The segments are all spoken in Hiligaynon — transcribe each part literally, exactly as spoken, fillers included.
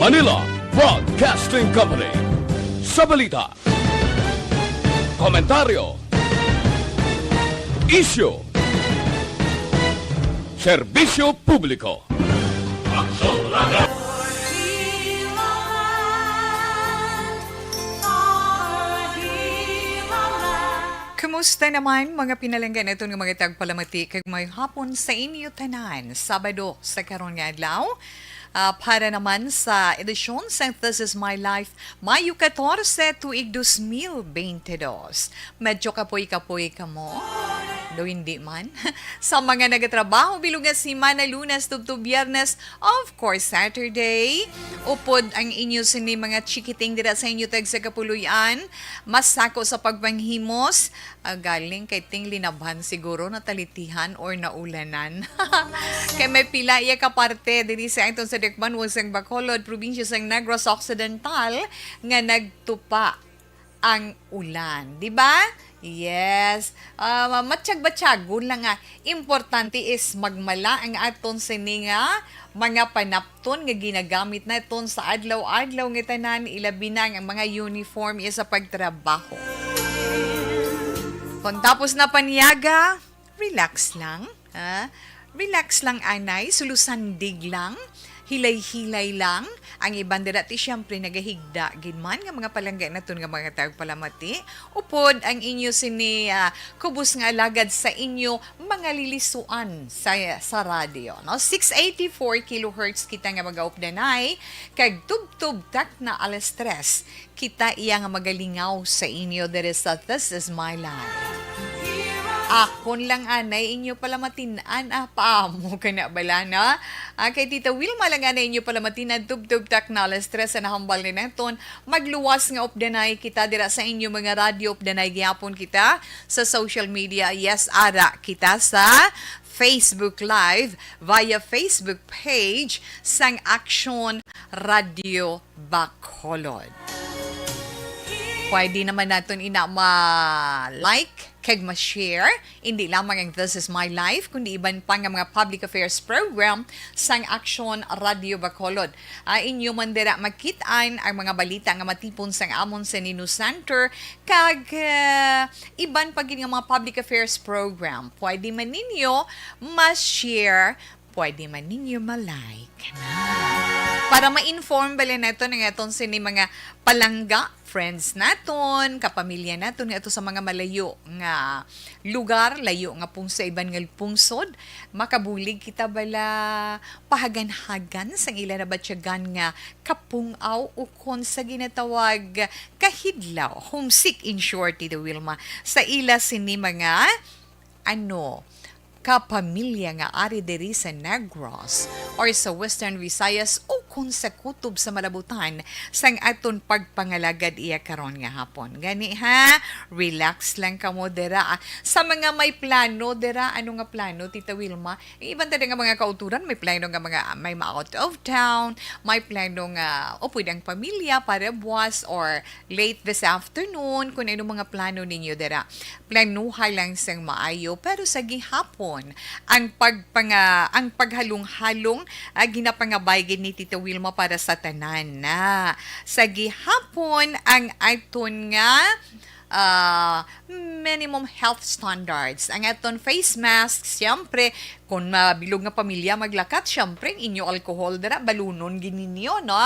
Manila Broadcasting Company. Sa balita, komentaryo, isyu, serbisyo publiko. Kumusta naman, mga pinalangga naton nga mga tagpalamati, kag may hapon sa inyo tanan. Sabado sa karon nga adlaw, ah, para naman sa edisyon sa This Is My Life, Mayo katorse, tuig dos mil bente dos. Medyo kapoy-kapoy kamo? Do hindi man. Sa mga nagatrabaho bilog nga semana, Lunes tubtob Biyernes, of course, Saturday. Upod ang inyo sini mga chikiting dira sa inyo tagsa kapuloy-an, masako sa pagpanghimos, ah, galing kay ting linabhan siguro, natalitihan or naulanan. Kay may pila iya ka parte diri sa aton sa Dakbayan sang Bacolod, probinsya sang Negros Occidental, nga nagtupa ang ulan, di ba? Yes. Ah, matyag-batyagon lang nga. Importante is magmala ang aton sini nga mga panapton nga ginagamit naton sa adlaw-adlaw nga tanan, ilabi na ang mga uniform iya sa pagtrabaho. Kung tapos na paniaga, relax lang, ha? Relax lang, anay, sulusandig lang, hilay-hilay lang. Ang iban dira ti siyempre nagahigda gid man nga mga palangga naton nga mga tagpalamati. Upod ang inyo sini, ah, kubos nga alagad sa inyo mga lilisuan sa, sa radyo, no? Six eighty-four kilohertz kita nga magaupdanay, kag tubtob takna alas tres kita iya nga magalingaw sa inyo diri sa This Is My Life. Akon lang anay inyo palamatin-an, ah, paamo ka na bala, no? Ah, kay Tita Wilma lang anay inyo palamatin-an, tubtob takna alas tres sa nahambal ni naton. Magluwas nga updanay kita dira sa inyo mga radyo, updanay gyapon kita sa social media. Yes, ara kita sa Facebook Live via Facebook page sang Aksyon Radio Bacolod. Pwede naman naton ina ma-like kag ma-share, hindi lamang ang This Is My Life, kundi iban pa nga mga public affairs program sang Aksyon Radio Bacolod. Ah, inyo man dira makit-an ang mga balita nga matipon sang amon sa Nino Center, kag, ah, iban pa gid nga mga public affairs program. Pwede man ninyo ma-share, pwede man ninyo ma-like. Para ma-inform bala naton ang aton sini mga palangga, friends naton, kapamilya naton nga ato sa mga malayo nga lugar, layo nga pung sa iban nga pungsod, makabulig kita bala pahagan-hagan sang ila nabatyagan nga kapung-aw ukon sa ginatawag kahidlaw, homesick in short, Tita Wilma, sa ila sini mga, ano, kapamilya nga ari diri sa Negros or sa Western Visayas ukon sa kutob sa malabutan sang aton pagpangalagad iya karon nga hapon. Gani ha, relax lang kamo dira, ah. Sa mga may plano dira, ano nga plano, Tita Wilma? Iban ta nga mga kauturan, may plano nga mga, may ma-out of town, may plano nga, o pwede ang pamilya para buwas or late this afternoon, kung ano mga plano ninyo dira. Planuha lang sang maayo, pero sa gihapon, ang pagpanga-, ang paghalong-halong, ah, ginapangabay gid ni Tita Wilma para sa tanan na. Sa gihapon, ang aton nga, ah, minimum health standards. Ang aton face mask, siyempre, kung mabilog nga pamilya maglakat, siyempre, ang inyo alcohol dira, balunon gid ninyo, no?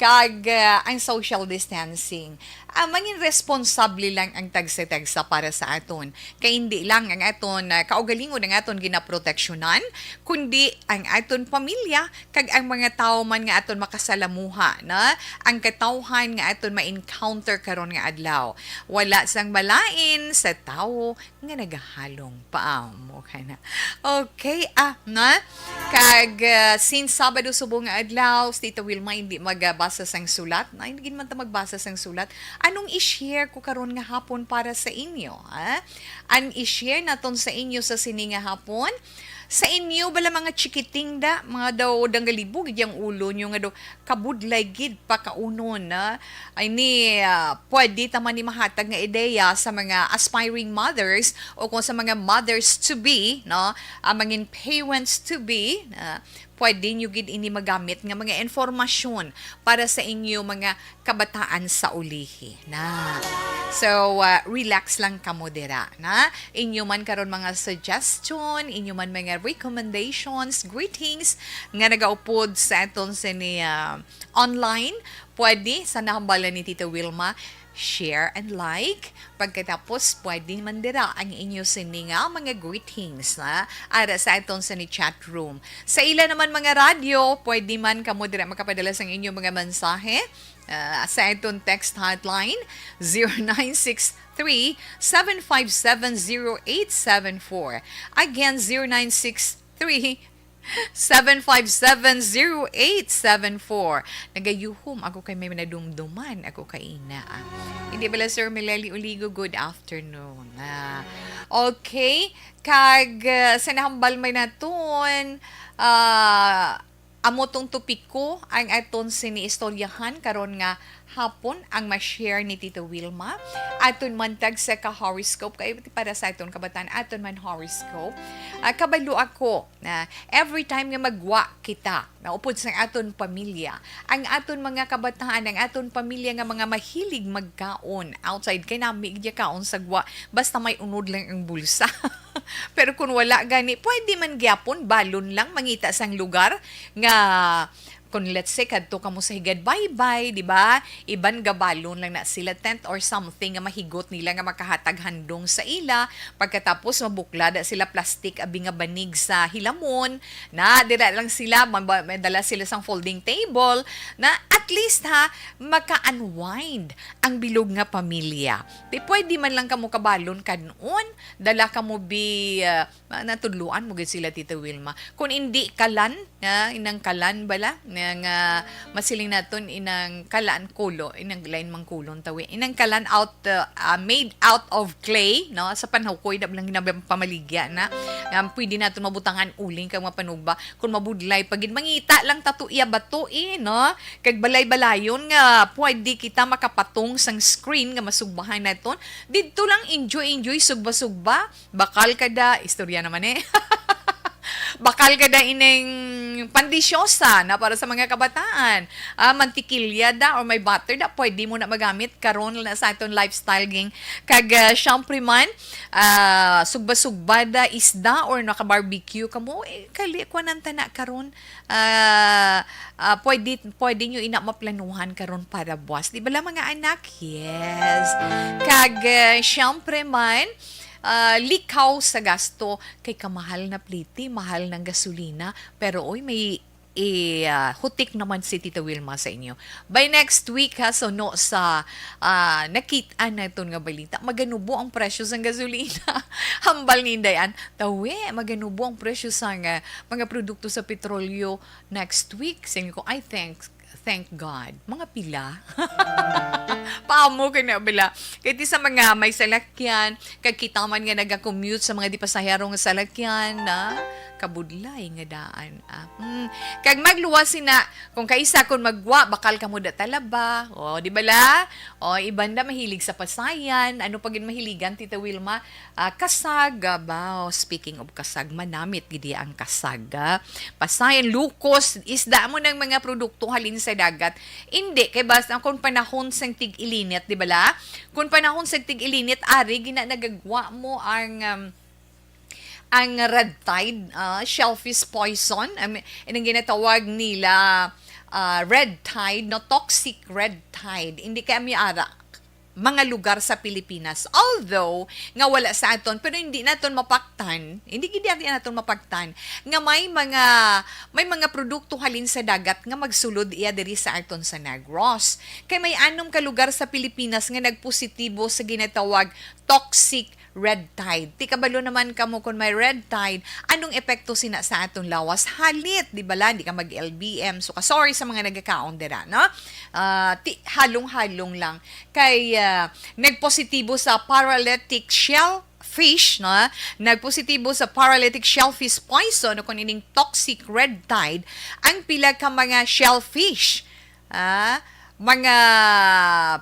Kag, ah, ang social distancing. Ah, mangin responsable lang ang tagsa-tagsa para sa aton. Kay hindi lang ang aton, ah, kaugalingon ang aton ginaproteksyonan, kundi ang aton pamilya kag ang mga tawo man nga aton makasalamuha, na ang katawhan nga aton ma-encounter karon nga adlaw. Wala sang malain sa tawo nga nagahalong paamo ka na. Okay, ah, na? Kag, ah, since Sabado subong nga adlaw, si Tita Wilma hindi magbasa sang sulat. Na, hindi man ta magbasa sang sulat. Anong i-share ko karon nga hapon para sa inyo, ha? Ang i-share naton sa inyo sa sini nga hapon, sa inyo bala mga chikiting da, mga daw danggalibog gid ang ulo nyo nga daw kabudlay gid pakaunon, na? Ay ni, ah, pwede ta man ni mahatag nga ideya sa mga aspiring mothers o kung sa mga mothers to be, no? Ah, mangin parents to be, ah, pwede nyo gid ini magamit nga mga informasyon para sa inyo mga kabataan sa ulihi na. So, ah, relax lang kamo dira na. Inyo man karon mga suggestion, inyo man mga recommendations, greetings nga nagaupod sa aton sini, ah, online, pwede sa nahambalan ni Tita Wilma, share and like. Pagkatapos, pwede man dira ang inyo sini nga mga greetings na ara sa aton sini chat room. Sa ila naman mga radyo, pwede man kamo dira makapadala sang inyo mga mensahe, ah, sa aton text hotline, zero nine six three, seven five seven, zero eight seven four. Again, zero nine six three, seven five seven, zero eight seven four. Nagayuhom ako kay may nadumduman ako kaina. Hindi bala, Sir Meleli Uligo, good afternoon. Ah, okay. Kag, ah, sa nahambal may naton, ah, amo tong topiko ang aton siniistoryahan karon nga hapon ang ma-share ni Tito Wilma. Aton man tag sa ka-horoscope, kay para sa aton kabataan, aton man horoscope. Ah, kabalo ako na every time nga magwa kita, naupod sa aton pamilya, ang aton mga kabataan, ang aton pamilya nga mga mahilig magkaon outside, kay nami gid kaon sa gwa, basta may unod lang ang bulsa. Pero kung wala gani, pwede man gyapon balon lang mangita sang lugar nga, kung let's say, kadto kamo sa Higad Baybay, di ba? Iban gabalon lang na sila, tent or something nga mahigot nila nga makahatag handong sa ila. Pagkatapos, mabuklada sila plastic abi nga banig sa hilamon. Na, dira lang sila, maba-, may dala sila sang folding table. Na, at least ha, maka-unwind ang bilog nga pamilya. Di pwede man lang kamo kabalon kanon, dala kamo bi, ah, Ma-, natudloan mo gid sila, Tita Wilma. Kung indi kalan, nga, inang kalan bala, nga, nga masiling naton inang kalan kulo, inang lain mang kulon tawi. Inang kalan out, uh, uh, made out of clay, no? Sa panhukoy, da lang ginabang pamaligya na. Nga pwede naton mabutangan uling kag mapanugba. Kung mabudlay pa gid, mangita lang tato iya bato, eh, no? Kag balay-balayon nga pwede kita makapatong sang screen nga masugbahan naton. Didto lang enjoy-enjoy, sugba-sugba. Bakal kada, istorya naman eh. Bakal kada ining pandesyosa na para sa mga kabataan. Ah, mantikilya da or may butter da, pwede mo na magamit karon na sa aton lifestyle, ging. Kag, ah, syempre man, ah, sugba-sugba da isda or naka-barbecue kamo, eh, kali, kuwanan ta na karon. Ah, ah, pwede, pwede nyo ina maplanuhan karon para buwas. Di ba lang, mga anak? Yes. Kag, ah, syempre man, ah, likaw sa gasto kay kamahal na pliti, mahal ng gasolina. Pero oy, may i-, ah, hutik naman si Tita Wilma sa inyo. By next week, ha, suno sa, ah, nakit-an naton nga balita, maganubo ang presyo sang gasolina. Hambal ni Inday Ann, tawi, maganubo ang presyo sang, ah, mga produkto sa petrolyo next week. Sa inyo ko, I thank, thank God. Mga pila? Paamo ka na, bala. Kay ti sa mga may salakyan, kag kita man nga nagakommute sa mga di pasahero nga salakyan, na kabudlay nga daan, ah. Hmm. Kag magluwas sina, kung kaisa kon magwa, bakal kamo da talaba. O, di bala? O, iban da mahilig sa pasayan. Ano pa gid mahiligan, Tita Wilma? Ah, kasag, ah, ba? O, speaking of kasag, manamit gid iya ang kasag, ah. Pasayan, lukos, isda mo ng mga produkto halin sa dagat. Hindi, kay basta kung panahon sang tig-ilinit, di bala? Kung panahon sang tig-ilinit, ari, gina-, nagagwa mo ang, um, ang red tide, ah, shellfish poison, ang, ang ginatawag nila, ah, red tide, no, toxic red tide. Hindi kay ami ara mga lugar sa Pilipinas. Although, nga wala sa aton, pero hindi naton mapaktan, hindi gid naton mapaktan, nga may mga, may mga produkto halin sa dagat nga magsulod iya diri sa aton sa Negros. Kay may anom ka lugar sa Pilipinas nga nagpositibo sa ginatawag toxic red tide. Ti kabalo naman kamo kung may red tide, anong epekto sina sa aton lawas? Halit, di bala, di ka mag-L B M. So, ka-sorry sa mga nagakaon dira, no? Ah, ti, halong-halong lang. Kay, ah, nagpositibo sa paralytic shellfish, no? Nagpositibo sa paralytic shellfish poison o kung ining toxic red tide ang pila ka mga shellfish. Ah, mga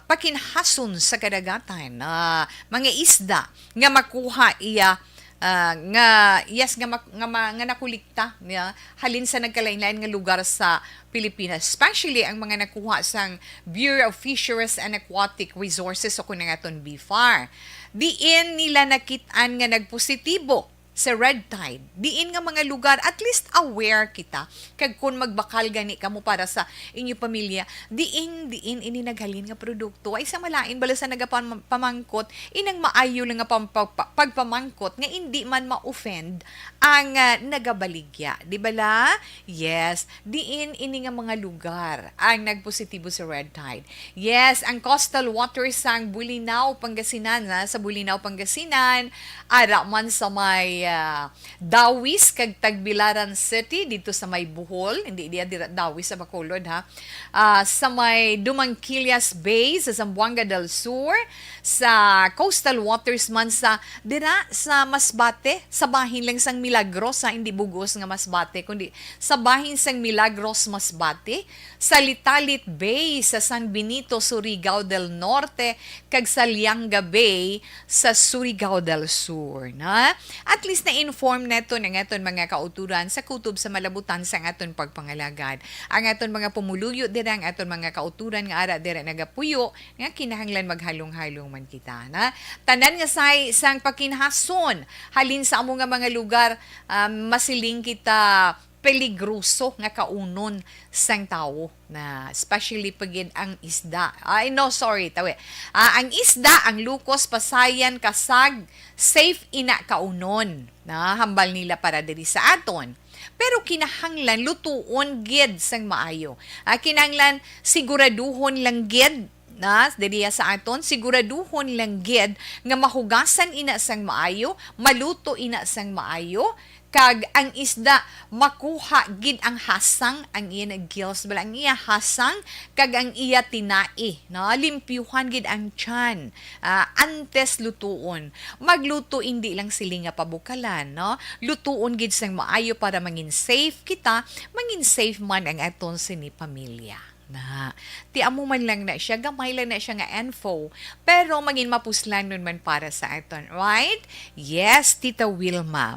pakinhason sa kadagatan, ah, mga isda nga makuha iya ah, nga, yes, nga mak-, nga ma-, nga nakulikta niya halin sa nagkalain-lain nga lugar sa Pilipinas, especially ang mga nakuha sang Bureau of Fisheries and Aquatic Resources o kun ang aton BFAR. Diin nila nakit-an nga nagpositibo sa red tide. Diin nga mga lugar, at least aware kita. Kag kun magbakal gani kamo para sa inyo pamilya, diin, diin ini naghalin nga produkto. Ay sa malain bala sa nagapamangkot, inang maayo lang nga pam-, pa-, pa-, pagpamangkot nga indi man ma-offend ang, ah, nagabaligya. Di bala? Yes, diin ini nga mga lugar ang nagpositibo sa red tide. Yes, ang coastal waters sang Bolinao, Pangasinan, ha, sa Bolinao, Pangasinan, ara man sa may, ah, Dawis kag Tagbilaran City, dito sa may Bohol, hindi diya dira Dawis sa Bacolod, ha. Ah, sa may Dumangkilias Bay sa Zamboanga del Sur, sa coastal waters man sa dira sa Masbate, sa bahin lang sang Milagros, ha, hindi bugos nga Masbate, kundi sa bahin sang Milagros, Masbate, sa Litalit Bay sa San Benito, Surigao del Norte, kag sa Lianga Bay sa Surigao del Sur, na? At least na-inform naton ang aton mga kauturan sa kutob sa malabutan sang aton pagpangalagad. Ang aton mga pumuluyo dira, ang aton mga kauturan nga ara dira nagapuyo, nga kinahanglan maghalong-halong man kita, na? Tanan nga say sang pakinhason halin sa amo nga mga lugar, ah, masiling kita peligroso nga kaunon sang tawo, na especially pa gid ang isda. Ay, no, sorry, tawi. Ah, ang isda, ang lukos, pasayan, kasag, safe ina kaunon, na hambal nila para diri sa aton. Pero kinahanglan lutuon gid sang maayo. Ah, kinahanglan siguraduhon lang gid na diriya sa aton, siguraduhon lang gid nga mahugasan ina sang maayo, maluto ina sang maayo, kag ang isda makuha gid ang hasang, ang iya nga gills, bala, ang iya hasang, kag ang iya tinai, no? Limpyuhan gid ang tiyan, ah, antes lutuon. Magluto indi lang sila nga pabukalan, no? Lutuon gid sang maayo para mangin safe kita, mangin safe man ang aton sini pamilya. Na, ti amo man lang na siya, gamay lang na siya nga info, pero mangin mapuslanon man para sa aton, right? Yes, Tita Wilma.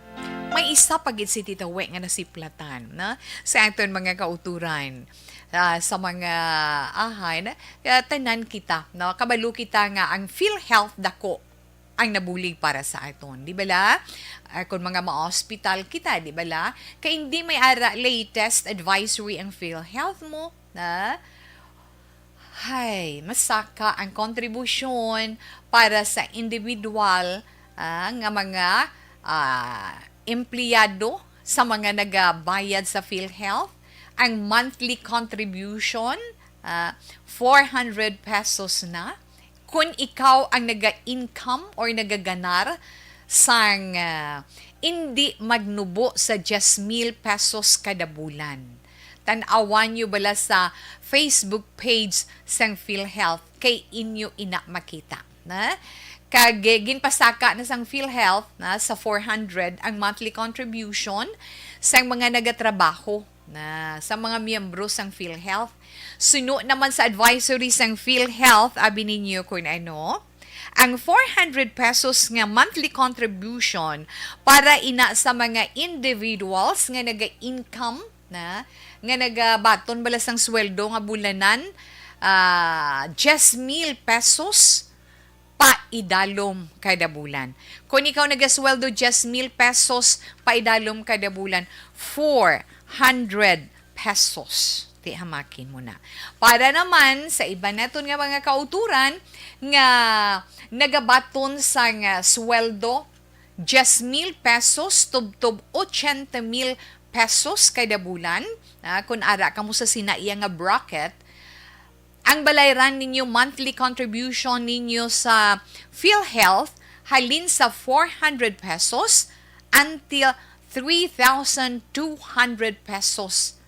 May isa pa gid si Tita We nga nasiplatan, na, sa aton mga kauturan, ah, sa mga ahan, ah, tanan kita, no? Kabalo kita nga ang PhilHealth dako ang nabulig para sa aton, di bala? Ah, kung mga ma-hospital kita, di bala? Kay hindi may ara latest advisory ang PhilHealth mo, na? Hay, masaka ang kontribusyon para sa individual, ah, nga mga, ah, empleyado sa mga nagabayad sa PhilHealth. Ang monthly contribution, ah, four hundred pesos na. Kung ikaw ang naga-income or nagaganar sang, ah, indi magnubo sa diyes mil pesos kada bulan, tan-awan nyo bala sa Facebook page sang PhilHealth, kay inyo ina makita, na? Kag, eh, ginpasaka na sang PhilHealth, na, sa four hundred ang monthly contribution sang mga nagatrabaho, na, sa mga miyembro sang PhilHealth. Suno naman sa advisory sang PhilHealth, abi ninyo kun ano, ang four hundred pesos nga monthly contribution para ina sa mga individuals nga naga-income, na, nga nagabaton bala sang sweldo nga bulanan, ah, diyes mil pesos paidalom kada bulan. Kung ikaw nagasweldo diyes mil pesos paidalom kada bulan, four hundred pesos. Ti hamakin mo na. Para naman sa iban naton nga mga kauturan nga nagabaton sang sweldo diyes mil pesos tubtob ochenta mil pesos kada bulan, ah, kun ara kamo sa sina iya nga bracket, ang balayran ninyo monthly contribution ninyo sa PhilHealth halin sa four hundred pesos until three thousand two hundred pesos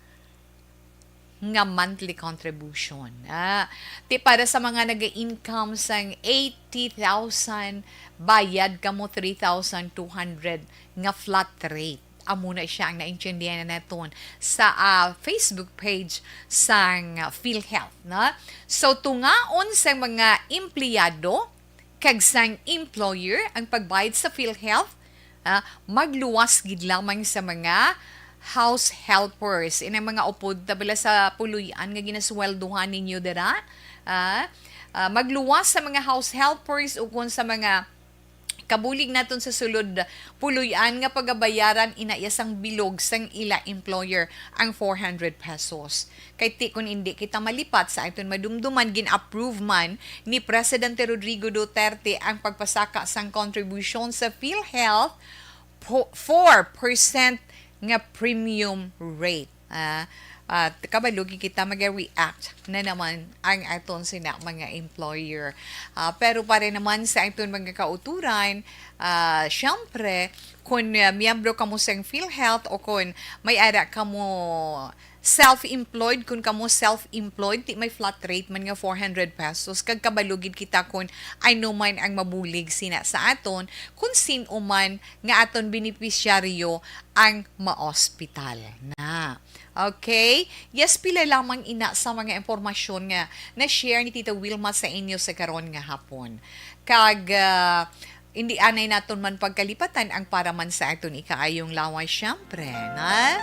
nga monthly contribution. Ah, ti para sa mga naga-income sang eighty thousand, bayad kamo three thousand two hundred nga flat rate. Amo na siya ang naintindihan na naton sa, ah, Facebook page sang, ah, PhilHealth, no? So, tungaon sa mga empleyado kag sang employer ang pagbayad sa PhilHealth, Ah, magluwas gid lamang sa mga house helpers. Inang mga upod ta bala sa puloy-an nga ginasweldohan ninyo dira. Ah, ah, magluwas sa mga house helpers ukon sa mga kabulig naton sa sulod puloy-an nga pagabayaran ina iya sang bilog sang ila employer ang four hundred pesos. Kay ti kon indi kita malipat sa aton madumduman, gin-approve man ni Presidente Rodrigo Duterte ang pagpasaka sang contribution sa PhilHealth po-, four percent nga premium rate. Ah, at kabalo gid kita, mag-react na naman ang aton sina mga employer. Ah, pero para naman sa aton mga kauturan, ah, syempre, kung, ah, miyembro kamo sa PhilHealth o kung may ara kamo self-employed, kung kamo self-employed, ti may flat rate man nga four hundred pesos. Kag kabalo gid kita kung ano man ang mabulig sina sa aton, kung sin-o man nga aton benepisyaryo ang maospital na. Okay? Yes, pila lamang ina sa mga impormasyon nga na-share ni Tita Wilma sa inyo sa karon nga hapon. Kag, ah, hindi anay naton man pagkalipatan ang para man sa aton ikaayong lawas, syempre, na?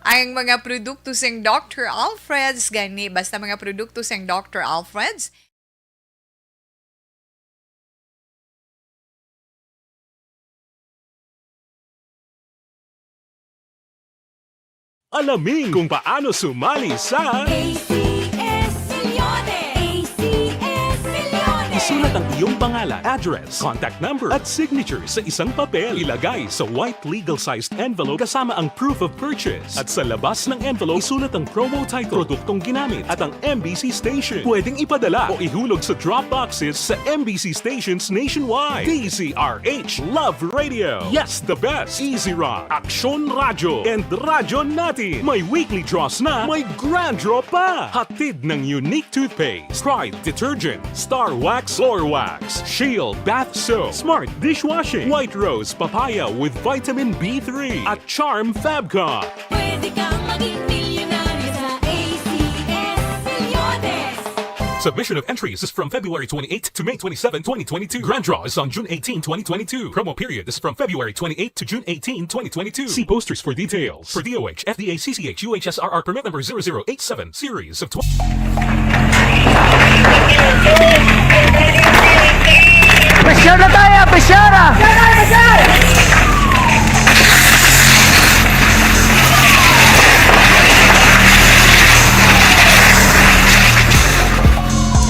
Ang mga produkto sing Doctor Alfred's, gani, basta mga produkto sing Doctor Alfred's, Alamin kung paano sumali sa A C S Millones. A C S Millones. Isulat ang iyong pangalan, address, contact number, at signature sa isang papel. Ilagay sa white legal-sized envelope kasama ang proof of purchase. At sa labas ng envelope, isulat ang promo title, produktong ginamit, at ang M B C station. Pwedeng ipadala o ihulog sa drop boxes sa M B C stations nationwide. D Z R H, Love Radio. Yes, the best. Easy Rock, Aksyon Radyo, and Radyo Natin. May weekly draws na, may grand draw pa. Hatid ng Unique Toothpaste, Pride Detergent, Star Wax, Floor Wax, Shield Bath Soap, Smart Dishwashing, White Rose Papaya with Vitamin B three, at Charm Fabcon. Pwede kang maging milyonaryo sa A C S Millones. Submission of entries is from February twenty-eighth to May twenty-seven, twenty twenty-two. Grand draw is on June eighteen, twenty twenty-two. Promo period is from February twenty-eighth to June eighteen, twenty twenty-two. See posters for details. For D O H, F D A, C C H, U H S R R permit number zero zero eight seven, series of tw- Pressure na tayo! Pressure na!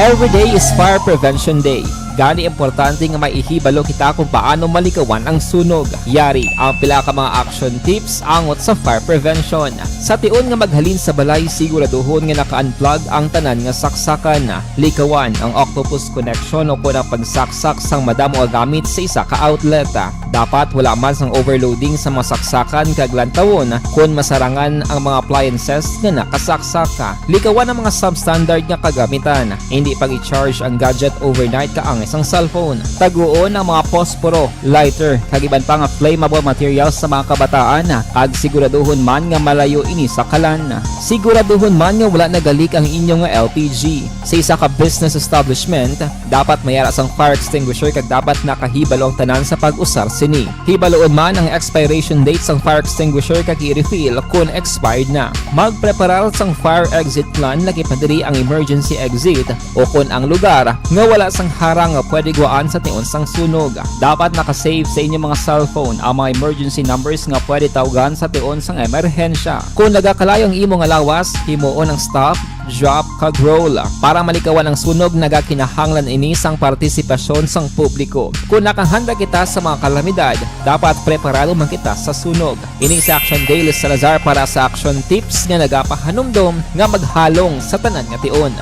Every day is Fire Prevention Day. Gani, importante nga maihibalo kita kung paano malikawan ang sunog. Yari ang pila ka mga action tips angot sa fire prevention. Sa tion nga maghalin sa balay, siguraduhon nga naka-unplug ang tanan nga saksakan. Likawan ang octopus connection o kon ang pagsaksak sang madamo nga gamit sa isa ka outlet. Dapat wala man sang overloading sa mga saksakan kag lantawon kon masarangan ang mga appliances nga nakasaksak. Likawan ang mga substandard nga kagamitan. Hindi pag-i-charge ang gadget overnight kaangay sang cellphone. Taguon ang mga posporo, lighter, kag iban pa nga flammable materials sa mga kabataan, kag siguraduhon man nga malayo ini sa kalan. Siguraduhon man nga wala nagalik ang inyo nga L P G. Sa isa ka business establishment, dapat may ara sang fire extinguisher kag dapat nakahibalo ang tanan sa pag-usar sini. Hibaloon man ang expiration date sang fire extinguisher kag i-refill kon expired na. Magpreparar sang fire exit plan, lakip na diri ang emergency exit o kon ang lugar nga wala sang harang nga pwede guwaan sa tion sang sunog. Dapat naka-save sa inyo mga cellphone ang mga emergency numbers nga pwede tawgan sa tion sang emerhensya. Kon nagakalayo ang imo nga lawas, himuon ang stop, drop, kag roll. Para malikawan ang sunog, nagakinahanglan ini sang partisipasyon sang publiko. Kon nakahanda kita sa mga kalamidad, dapat preparado man kita sa sunog. Ini si Action Daily Salazar para sa Action Tips nga nagapahanumdom nga maghalong sa tanan nga tion.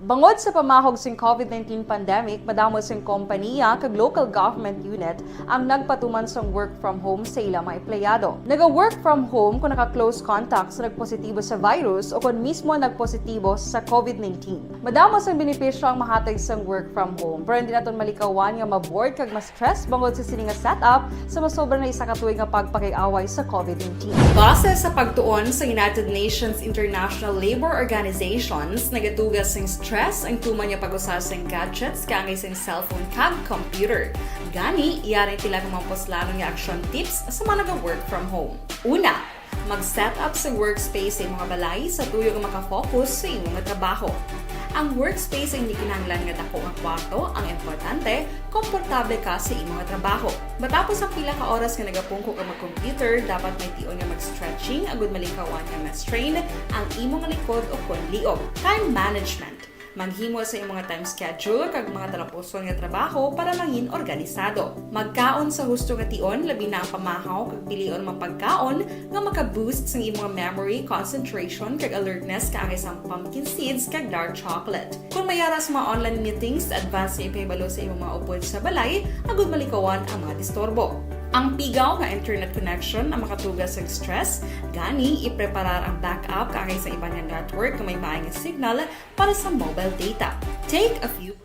Bangod sa pamahog sing COVID nineteen pandemic, madamo sing kompaniya kag local government unit ang nagpatuman sang work from home sa ila mga empleyado. Naga-work from home kon naka-close contact sa nagpositibo sa virus o kon mismo nagpositibo sa COVID nineteen. Madamo sang benepisyo ang mahatag sang work from home, pero hindi naton malikawan nga ma-bored kag ma-stress bangod sa sini nga setup sa masobra na isa ka tuig nga pagpakig-away sa COVID nineteen. Base sa pagtuon sa United Nations International Labour Organizations, nagatuga sing stress stress ang tuman nga pag-usa sing gadgets kaangay sing cellphone kag computer. Gani, yari ti lang mga puslanon nga action tips sa mga naga-work from home. Una, mag-set up sa workspace sa imong balay sa tuyo nga makafocus sa imong trabaho. Ang workspace ay hindi kinahanglan nga dako nga kwarto, ang importante, komportable ka sa imong trabaho. Matapos ang pila ka oras nga nagapungko ka mag-computer, dapat may tion nga mag-stretching agud malikawan nga ma-strain ang imong likod o kon liog. Time management. Maghimo sa imong time schedule kag mga talapuson nga trabaho para mangin organisado. Magkaon sa husto nga tion, labi na ang pamahaw kag pilion mga pagkaon nga maka-boost sang imong memory, concentration, kag alertness kaangay sang pumpkin seeds kag dark chocolate. Kung may ara sa mga online meetings, advance nga ipahibalo sa imong mga upod sa balay agud malikawan ang mga disturbo. Ang pigaw nga internet connection ang makatuga sa stress, gani ipreparar ang backup kaangay sa iban nga network nga may maay nga signal para sa mobile data. Take a few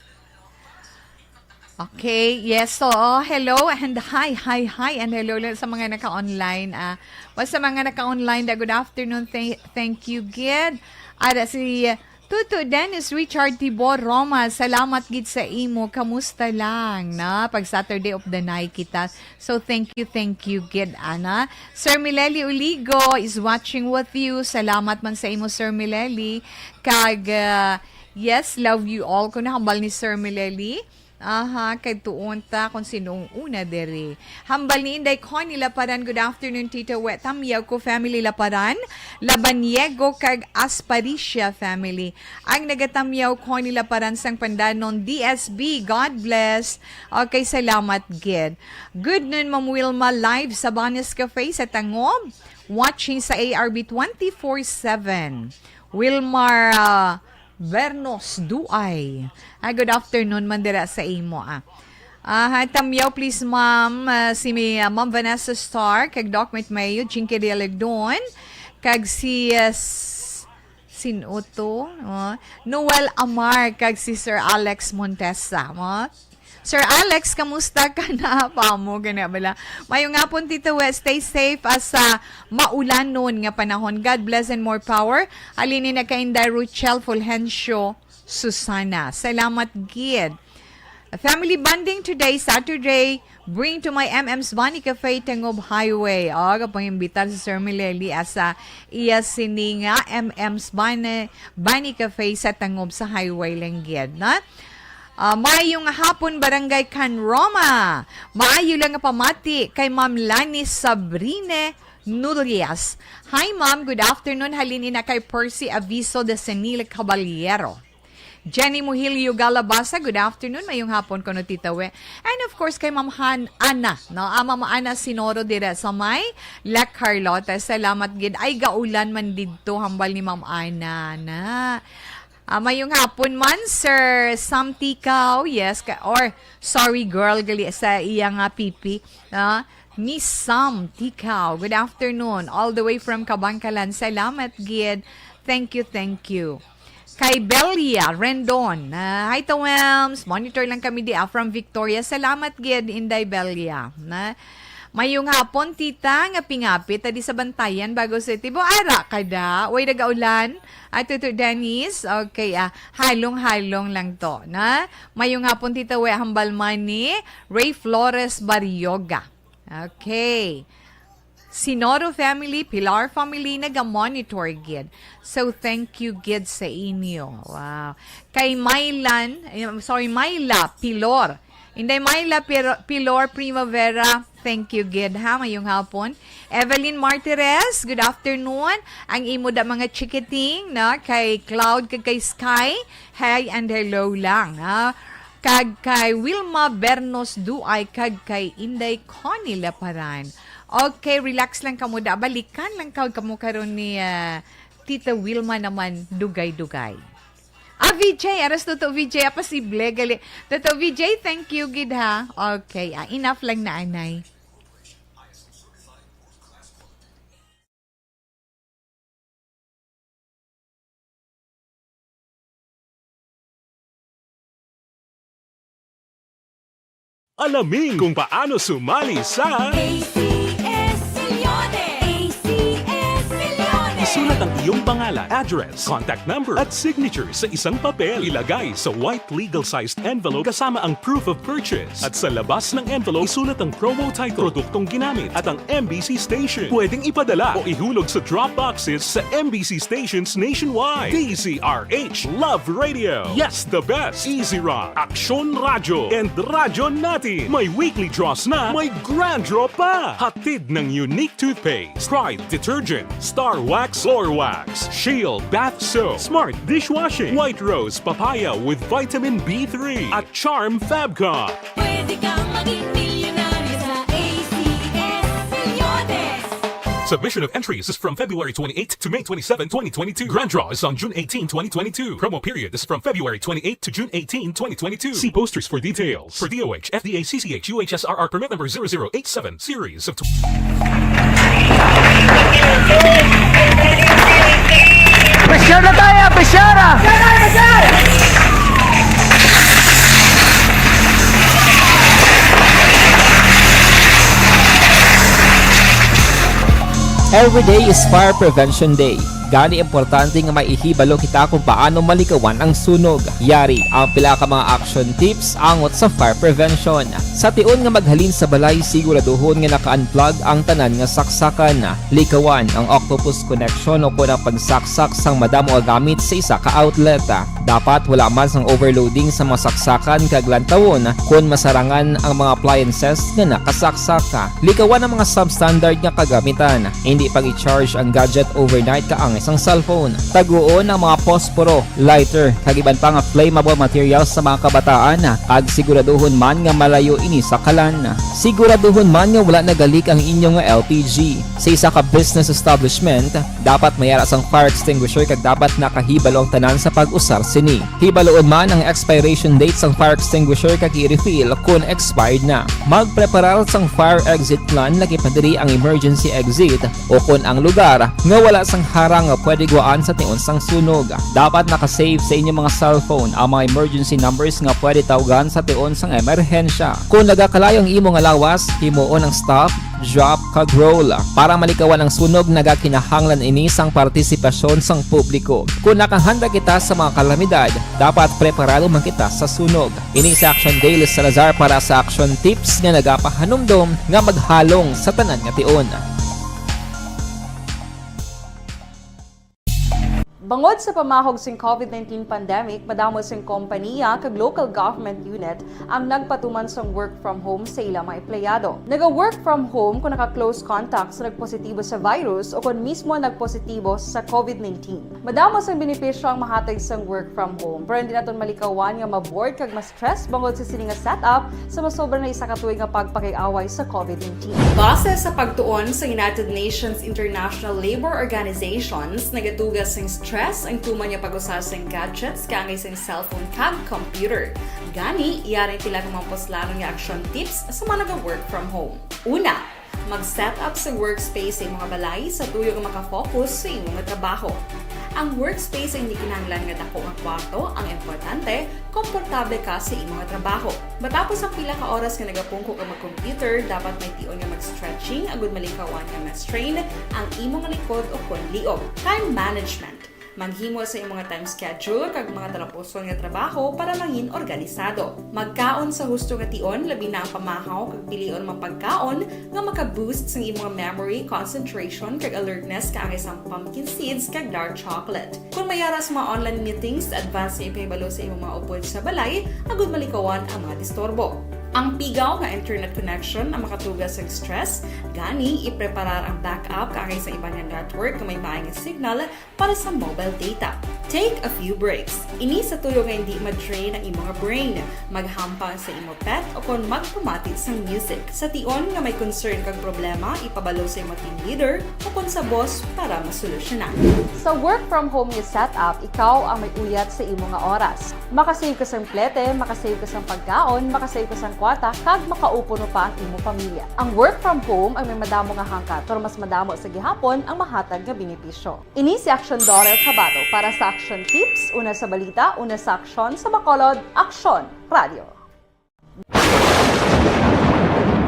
Okay, yes. So, hello and hi, hi, hi, and hello lang sa mga naka-online. Ah, well, sa mga naka-online, da, good afternoon. Thank, thank you, gid. Ada si Tuto Dennis Richard Tibor Roma. Salamat gid sa imo. Kamusta lang, na? Pag Saturday of the night kita. So, thank you, thank you, gid, ana. Sir Mileli Uligo is watching with you. Salamat man sa imo, Sir Mileli. Kag, ah, yes, love you all. Kung nahambal ni Sir Mileli. Aha, kay tuon ta kung sinong una diri. Hambal ni Inday Connie Laparan, good afternoon, Tito We. Tamyaw ko, family Laparan, Labaniego, kag Asparicia family. Ang nagatamyaw, Connie Laparan sang Pandanon, D S B. God bless. Okay, salamat, gid. Good noon, Ma'am Wilma, live sa Banes Cafe sa Tangob. Watching sa A R B twenty-four seven. Wilmar, ah, Bernos Duay. Ah, good afternoon man dira sa imo, ah. Ah, hi, tamyaw, please, ma'am. Ah, si mi-, ah, Ma'am Vanessa Star, kag Doc Mayo, Jinky Dialegdon, kag si, ah, s-, sin-o to? Oh, Noel Amar, kag si Sir Alex Montesa, mo? Sir Alex, kamusta ka na? Pamo, gani bala. Mayong hapon, Tito Wes. Stay safe as sa maulanon nga panahon. God bless and more power. Halin ni na kay Inday Rochelle Fulgencio Susana. Salamat gid. Family bonding today, Saturday. Bring to my M M's Bunny Cafe, Tangob Highway. O, kapangimbitar si Sir Mileli asa iya sini nga M M's Bunny, Bunny Cafe sa Tangob sa Highway lang gid, na? Ah, maayong hapon, Barangay Can Roma. Maayo lang nga pamati kay Ma'am Lani Sabrine Nurias. Hi, Ma'am. Good afternoon. Halin ina kay Percy Aviso de Senil Caballero. Jenny Muhilio Galabasa, good afternoon. Mayong hapon kuno, Tita We. And of course, kay Ma'am Han-, Ana, no? Ah, Ma'am Ana Sinoro dira sa may La Carlota. Salamat gid. Ay, gaulan man didto, hambal ni Ma'am Ana, na. Ah, mayong hapon man, Sir Sam Tikaw. Yes, ka, or sorry girl, gali sa iya nga pipi. Ah, Miss Sam Tikaw, good afternoon. All the way from Kabankalan. Salamat gid. Thank you, thank you. Kay Belia Rendon, ah, hi, Tawems. Monitor lang kami di, ah, from Victoria. Salamat gid, Inday Belia. Na, mayong hapon, tita, nga pingapit, adi sa Bantayan, Bago City. Bo, ara ka da. Way nagaulan. At Tuto Dennis, okay, ah, halong-halong lang to, na? Mayong hapon, Tita We, hambal man ni Ray Flores Barrioga. Okay. Sinoro family, Pilar family, naga-monitor gid. So, thank you gid sa inyo. Wow. Kay Mylan, eh, I'm sorry, Myla Pilor. Inday Myla Pir-, Pilor Primavera, thank you gid, ha, mayong hapon. Evelyn Martires, good afternoon. Ang imo da mga chikiting, na, kay Cloud kag kay Sky, hi and hello lang, ha. Kag kay Wilma Bernos Duay kag kay Inday Connie Laparan. Okay, relax lang kamo da. Balikan lang ka-, kamo karon ni, ah, Tita Wilma naman, dugay-dugay. Ah, V J, aras Toto V J, ah, posible, gali. Toto V J, thank you gid, ha. Okay, ah, enough lang na, anay. Alamin kung paano sumali sa A C S Milyones! A C S Milyones! Isulat ang Iyong pangalan, address, contact number, at signature sa isang papel. Ilagay sa white legal-sized envelope kasama ang proof of purchase. At sa labas ng envelope, isulat ang promo title, produktong ginamit, at ang M B C station. Pwedeng ipadala o ihulog sa drop boxes sa M B C stations nationwide. D Z R H Love Radio. Yes, the best. Easy Rock, Aksyon Radyo, and Radyo Natin. May weekly draws na, may grand draw pa. Hatid ng Unique Toothpaste, Pride Detergent, Star Wax, Floor Wax, Shield Bath Soap, Smart Dishwashing, White Rose Papaya with Vitamin B three, at Charm Fabcon. Pwede kang maging milyonaryo sa A C S Reloaded. Submission of entries is from February twenty-eighth to May twenty-seven, twenty twenty-two. Grand draw is on June eighteen, twenty twenty-two. Promo period is from February twenty-eighth to June eighteen, twenty twenty-two. See posters for details. For D O H, F D A, C C H, U H S R R permit number zero zero eight seven, series of tw- Pressure na tayo! Pressure na! Every day is Fire Prevention Day. Gani, importante nga may ihibalo kita kung paano malikawan ang sunog. Yari ang pila ka mga action tips angot sa fire prevention. Sa tion nga maghalin sa balay, siguraduhon nga naka-unplug ang tanan nga saksakan. Likawan ang octopus connection o kon ang pagsaksak sang madamo nga gamit sa isa ka outlet. Dapat wala man sang overloading sa mga saksakan kag lantawon kon masarangan ang mga appliances nga nakasaksak. Likawan ang mga substandard nga kagamitan. Hindi pag-i-charge ang gadget overnight kaangay sang cellphone. Taguon ang mga posporo, lighter, kag iban pa nga flammable materials sa mga kabataan, kag siguraduhon man nga malayo ini sa kalan. Siguraduhon man nga wala nagalik ang inyo nga L P G. Sa isa ka business establishment, dapat may ara sang fire extinguisher kag dapat nakahibalo ang tanan sa pag-usar sini. Hibaluon man ang expiration date sang fire extinguisher kag i-refill kon expired na. Magpreparar sang fire exit plan, lakip na diri ang emergency exit o kon ang lugar nga wala sang harang nga pwede guwaan sa tion sang sunog. Dapat naka-save sa inyo mga cellphone ang mga emergency numbers nga pwede tawgan sa tion sang emerhensya. Kon nagakalayo ang imo nga lawas, himuon ang stop, drop, kag roll. Para malikawan ang sunog, nagakinahanglan ini sang partisipasyon sang publiko. Kon nakahanda kita sa mga kalamidad, dapat preparado man kita sa sunog. Ini si Action Daily Salazar para sa Action Tips nga nagapahanumdom nga maghalong sa tanan nga tion. Bangod sa pamahog sing COVID nineteen pandemic, madamo sing kompanya kag local government unit ang nagpatuman sang work from home sa ila mga empleyado. Naga-work from home kon naka-close contact sa nagpositibo sa virus o kon mismo nagpositibo sa COVID nineteen. Madamo sang benepisyo ang mahatag sang work from home, pero hindi naton malikawan nga ma-bored kag ma-stress bangod sa sini nga setup sa masobra na isa ka tuig nga pagpakig-away sa COVID nineteen. Base sa pagtuon sa United Nations International Labor Organizations, nagatuga sing stress ang tuman nga pag-usar sing gadgets kaangay sing cellphone kag computer. Gani, yari ang pila ka mga puslanon nga action tips sa mga naga-work from home. Una, mag-set up sa workspace sa imong balay sa tuyo nga makafocus sa imo nga trabaho. Ang workspace ay hindi kinahanglan nga dako nga kwarto ang importante, komportable ka sa imo nga trabaho. Matapos ang pila ka oras nga nagapungko ka mag-computer, dapat may tion nga mag-stretching agud malikawan nga ma-strain ang imo nga likod o kon liog. Time management. Maghimo sa imo nga time schedule kag mga talapuson nga trabaho para mangin organisado. Magkaon sa husto nga tion, labi na ang pamahaw kag pilion mga pagkaon nga maka-boost sang imo nga memory, concentration, kag alertness kaangay sang pumpkin seeds kag dark chocolate. Kon may ara sa mga online meetings, advance nga ipahibalo sa imo mga upod sa balay agud malikawan ang mga disturbo. Ang pigaw nga internet connection ang makatuga sang stress, gani ipreparar ang backup kaangay sa iban nga network nga may maayo nga signal para sa mobile data. Take a few breaks. Ini sa tuyo nga hindi ma-drain ang imo nga brain. Maghampang sa imo pet o kon magpamati sang music. Sa tion nga may concern kag problema, ipabalo sa imo team leader o kon sa boss para masolusyonan. Sa work from home nga setup, ikaw ang may uyat sa imo nga oras. Makasave ka sang plete, makasave ka sang pagkaon, makasave ka sang kwarta, kag makaupuno pa ang imo pamilya. Ang work from home ang may madamo nga hangkat, pero mas madamo sa gihapon ang mahatag nga benepisyo. Ini si Action Daughter Kabato para sa Action Tips, una sa balita, una sa aksyon, sa Bacolod, Aksyon Radio.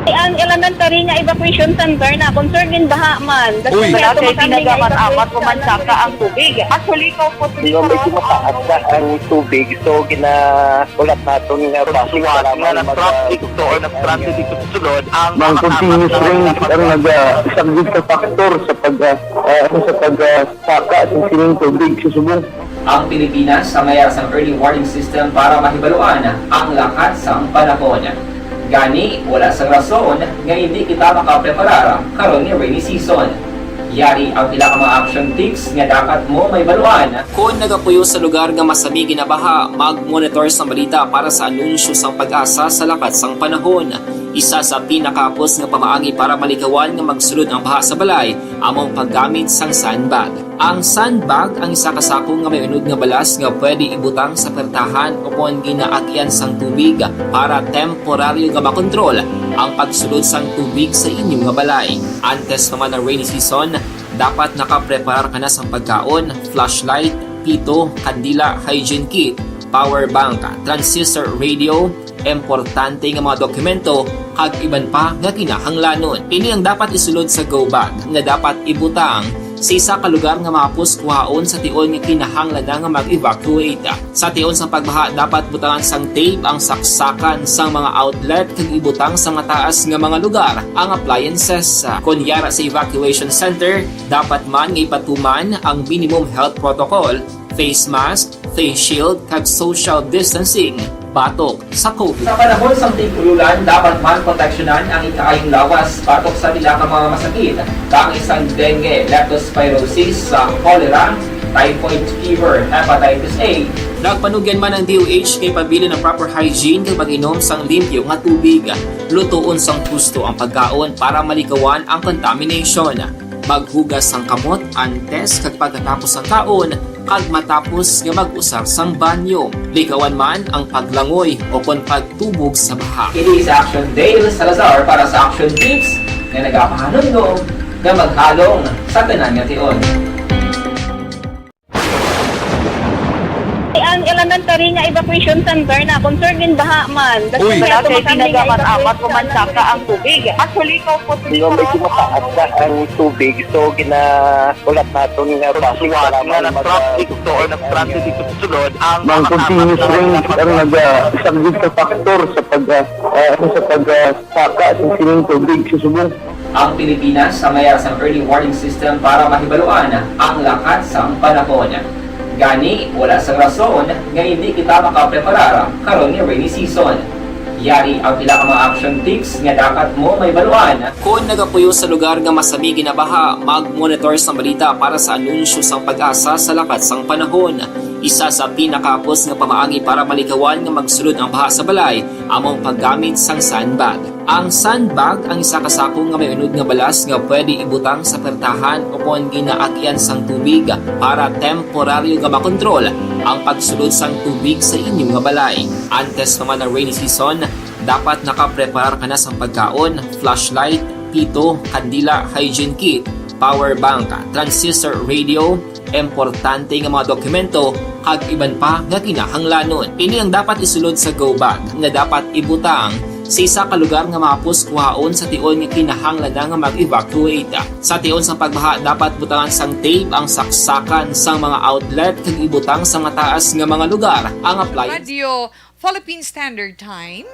Ang elementary nga evacuation center na concerned din baha man. Uy. Wala kay pinagamat-amat o mansaka ang tubig. Actually, ikaw po, di ba, medyo mataas na ang tubig. So, ginahulat naton nga base nga nag-traffic to or nag-transit dito sa sulod ang mga continuous rain ang nag-, ah, isang big factor sa pag, ah, ah, sa pag, ah, saka sa sining tubig sa subong. Ang Pilipinas ang may sang early warning system para mahibaluan ang lakat sang panahon. Gani, wala sang rason nga hindi kita makapreparar karon nga rainy season. Yari ang pila ka mga action tips nga dapat mo mahibaluan. Kon nagapuyo sa lugar nga masami ginabaha, mag-monitor sang balita para sa anunsyo sang PAGASA sa lakat sang panahon. Isa sa pinakahapos nga pamaagi para malikawan nga magsulod ang baha sa balay amo ang paggamit sang sandbag. Ang sandbag ang isa ka sako nga may unod nga balas nga pwede ibutang sa pertahan o kon ginaagian sang tubig para temporaryo nga makontrol ang pagsulod sang tubig sa inyo nga balay. Antes pa man ang rainy season, dapat nakapreparar ka na sang pagkaon, flashlight, pito, kandila, hygiene kit, power bank, transistor radio, importante nga mga dokumento, kag iban pa nga kinahanglanon. Ini ang dapat isulod sa go bag nga dapat ibutang sa isa ka lugar nga mahapos kuhaon sa tion nga kinahanglan na nga mag-evacuate. Sa tion sang pagbaha, dapat butangan sang tape ang saksakan sang mga outlet kag ibutang sa mataas nga mga lugar ang appliances. Kon yara sa evacuation center, dapat man nga ipatuman ang minimum health protocol, face mask, face shield, kag social distancing batok sa COVID. Sa panahon sang tig-ululan, dapat man proteksyonan ang ikaayong lawas batok sa pila ka mga masakit, kaangay sang dengue, leptospirosis, sa cholera, typhoid fever, hepatitis A. Nagpanugyan man ang D O H kay pabilin ang proper hygiene kag pag-inom sang limpyo nga tubig, lutoon sang husto ang pagkaon para malikawan ang contamination. Maghugas sang kamot antes kag pagkatapos sang kaon, kag matapos nga mag-usar sang banyo. Likawan man ang paglangoy o kon pagtubog sa baha. Ini si Action Dale Salazar para sa Action Tips nga nagapahanumdom nga maghalong sa tanan nga tion. Ang elementary nga evacuation center na concerned din baha man. Uy. Wala kay pinagamat-amat o mansaka ang tubig. Actually, ikaw po, medyo mataas na ang tubig. So, ginahulat naton nga base nga nag-traffic to or nag-transit dito sa sulod ang mga continuous rain ang nag-, ah, isang big factor sa pag, ah, ah, sa pag, ah, saka sa sining tubig sa subong. Ang Pilipinas ang may sang early warning system para mahibaluan ang lakat sang panahon. Gani, wala sang rason nga hindi kita makapreparar karon nga rainy season. Yari ang pila ka mga action tips nga dapat mo mahibaluan. Kon nagapuyo sa lugar nga masami ginabaha, mag-monitor sang balita para sa anunsyo sang PAGASA sa lakat sang panahon. Isa sa pinakahapos nga pamaagi para malikawan nga magsulod ang baha sa balay amo ang paggamit sang sandbag. Ang sandbag ang isa ka sako nga may unod nga balas nga pwede ibutang sa pertahan o kon ginaagian sang tubig para temporaryo nga makontrol ang pagsulod sang tubig sa inyo nga balay. Antes pa man ang rainy season, dapat nakapreparar ka na sang pagkaon, flashlight, pito, kandila, hygiene kit, power bank, transistor radio, importante nga mga dokumento, kag iban pa nga kinahanglanon. Ini ang dapat isulod sa go bag nga dapat ibutang sa isa ka lugar nga mahapos kuhaon sa tion nga kinahanglan na nga mag-evacuate. Sa tion sang pagbaha, dapat butangan sang tape ang saksakan sang mga outlet kag ibutang sa mataas nga mga lugar ang appliance. Radio Philippine Standard Time.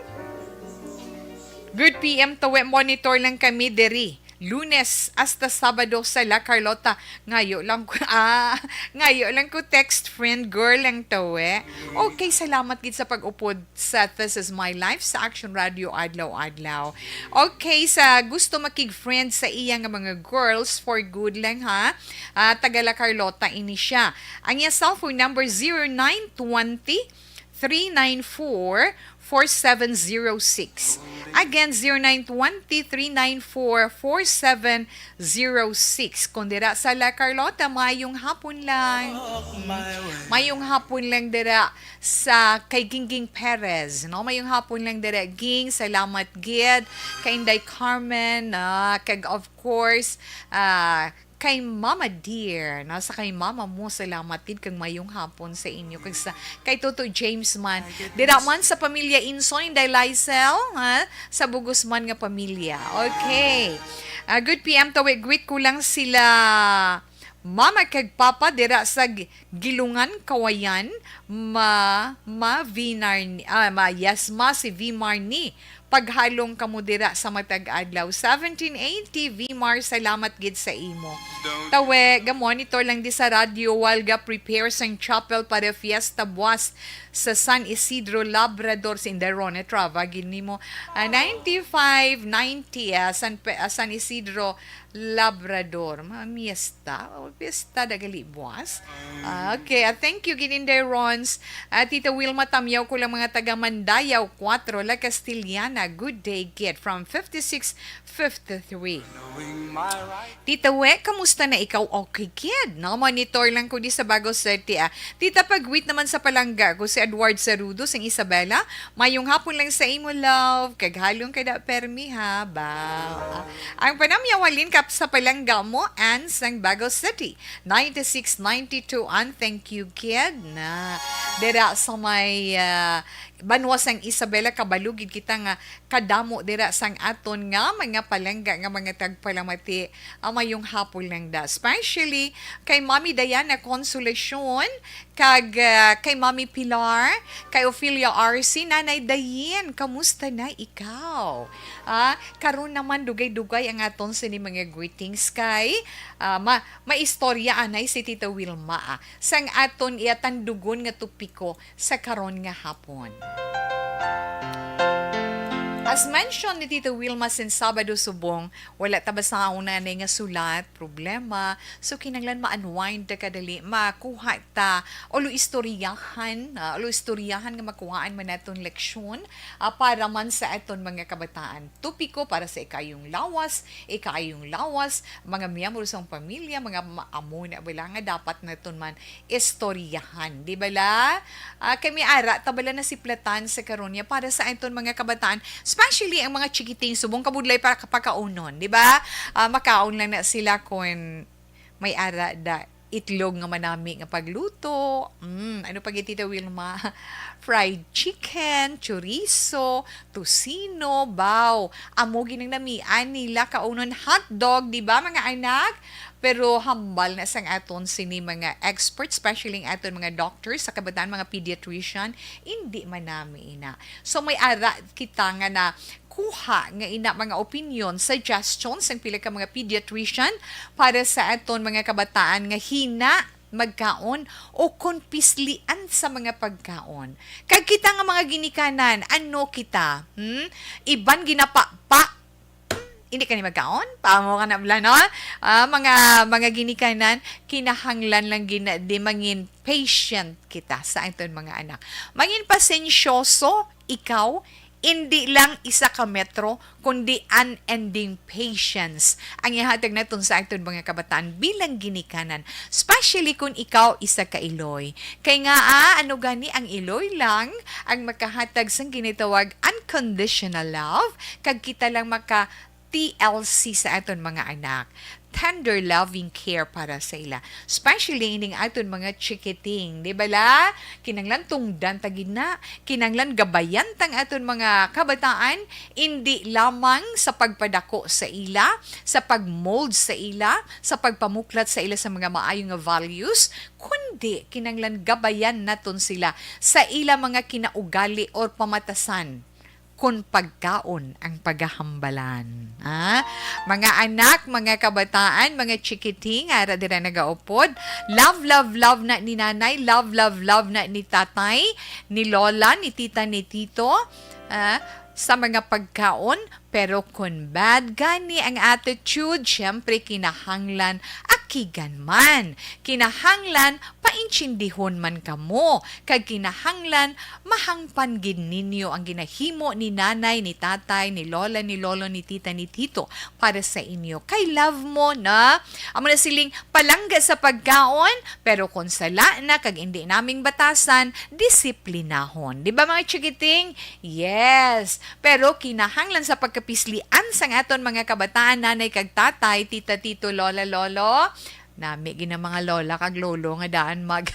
Good P M, Tawe, monitor lang kami diri. Lunes hasta Sabado sa La Carlota. Ngayo lang ko, ah, ngayo lang ko text friend, girl lang Tawe. Okay, salamat gid sa pag-upod sa This Is My Life sa Action Radio adlaw-adlaw. Okay, sa gusto makig-friend sa iya nga mga girls for good lang ha. Ah, taga La Carlota ini siya. Ang iya cellphone number zero nine twenty, three nine four, four seven zero six. Again, zero nine twenty, three nine four, four seven zero six. Kung dira sa La Carlota, mayong hapon lang. Mayong hapon lang dira sa kay Gingging Perez, no? Mayong hapon lang dira, Ging. Salamat gid kay Inday Carmen, ah, kag of course, ah, kay Mama Dear, no? Sa kay Mama mo, salamat gid kag mayong hapon sa inyo. Kag sa kay Toto James man. Dira man sa pamilya Insoy, Inday Lysel, ha? Sa bugos man nga pamilya. Okay. Ah, good P M, Tawi. Greet ko lang sila Mama kag Papa dira sa G-, Gilungan, Kawayan, ma, ma Vinar ni, ah, ma, yes, ma, si Vimar ni. Paghalong kamo dira sa matag adlaw. Seventeen eighty, Vimar, salamat gid sa imo. Tawe, ga-monitor lang di sa radyo, while ga-prepare sang chapel para fiesta buwas sa San Isidro, Labrador, si Inday Rona Trava, gid nimo. Ah, ninety-five ninety, ah, San Pe-, ah, San Isidro, Labrador. Mamiesta? O, pista na gali buwas? Ah, okay. Ah, thank you, Gininday Rons. Ah, Tita Wilma, tamyaw ko lang mga taga Mandayaw, Cuatro, La Castellana. Good day, kid. From fifty-six fifty-three. Tita We, kamusta na ikaw? Okay, kid. No, monitor lang ko di sa Bago City, ah. Tita, pag-greet naman sa palangga ko, si Edward Sarudo, sing Isabela. Mayong hapon lang sa imo, love. Kag halong ka da permi, ha? Ba? Ah, ang panamyaw halin kap sa palangga mo, Ann, sang Bago City. Ninety-six ninety-two, and thank you, kid, na dira sa may, ah, banwa sang Isabela, kabalo gid kita nga kadamo dira sang aton nga mga palangga nga mga tagpalamati. Ah, mayong hapon lang da. Especially kay Mami Diana Consolacion, kag, ah, kay Mami Pilar, kay Ophelia R C, Nanay Dayin, kamusta na ikaw? Ah, karon naman dugay-dugay ang aton sini mga greetings kay, ah, ma-, maistorya anay si Tita Wilma, ah, sang aton iya tandugon nga topiko sa karon nga hapon. As mentioned ni Tita Wilma sin Sabado subong, wala ta basaon anay nga sulat, problema. So, kinahanglan ma-unwind ta kadali, makuha ta, ulo istoryahan, ah, ulo istoryahan nga makuhaan man naton leksyon, ah, para man sa aton mga kabataan. Topiko para sa ikaayong lawas, ikaayong lawas, mga miyembro sang pamilya, mga ma-, amo na bala nga dapat naton man istoryahan, di bala? Ah, kay may ara ta bala nasiplatan sa karon niya para sa aton mga kabataan, especially ang mga chikiting, subong kabudlay para kapakaunon, di ba? Ah, makaon lang na sila kung may ara da itlog nga manami nga pagluto. Mm, ano pa gid, Tita Wilma? Fried chicken, chorizo, tocino, baw. Amo gid ang namian nila kaunon, hotdog, di ba, mga anak? Pero hambal na sang aton sini mga experts, especially ang aton mga doctors sa kabataan, mga pediatrician, hindi manami ina. So may ara kita nga na kuha nga ina mga opinion, suggestions sang pila ka mga pediatrician para sa aton mga kabataan nga hina magkaon o kon pislian sa mga pagkaon. Kag kita nga mga ginikanan, ano kita? Hmm? Iban ginapapa. Hindi ka ni magkaon? Pamo ka na bala, no? Ah, mga, mga ginikanan, kinahanglan lang gina, di mangin patient kita sa aton mga anak. Mangin pasensyoso ikaw, hindi lang isa ka metro, kundi unending patience ang ihatag naton sa aton mga kabataan bilang ginikanan, especially kung ikaw isa ka iloy. Kay nga, ah, ano gani ang iloy lang ang makahatag sang ginatawag unconditional love, kag kita lang maka T L C sa aton mga anak. Tender loving care para sa ila. Especially ining aton mga chikiting, di bala? Kinanglan tungdan ta gid na, kinanglan gabayan tang aton mga kabataan, indi lamang sa pagpadako sa ila, sa pag-mold sa ila, sa pagpamuklat sa ila sa mga maayo nga values, kundi kinanglan gabayan naton sila sa ila mga kinaugali or pamatasan. Kon pagkaon ang pagahambalan. Ha? Mga anak, mga kabataan, mga chikiting, ara dira nagaupod. Love, love, love na ni nanay, love, love, love na ni tatay, ni lola, ni tita, ni tito. Ha? Sa mga pagkaon, pero kon bad gani ang attitude, syempre kinahanglan kigan man. Kinahanglan paintsindihon man kamo, kag kinahanglan mahangpan gid ninyo ang ginahimo ni nanay, ni tatay, ni lola, ni lolo, ni tita, ni tito para sa inyo. Kay love mo na, amo na siling palangga sa pagkaon, pero kung sala na kag indi naming batasan, disiplinahon. Di ba, mga chikiting? Yes. Pero kinahanglan sa pagkapislian sang aton mga kabataan, nanay kag tatay, tita, tito, lola, lolo, nami gid ang mga lola kag lolo nga daan mag,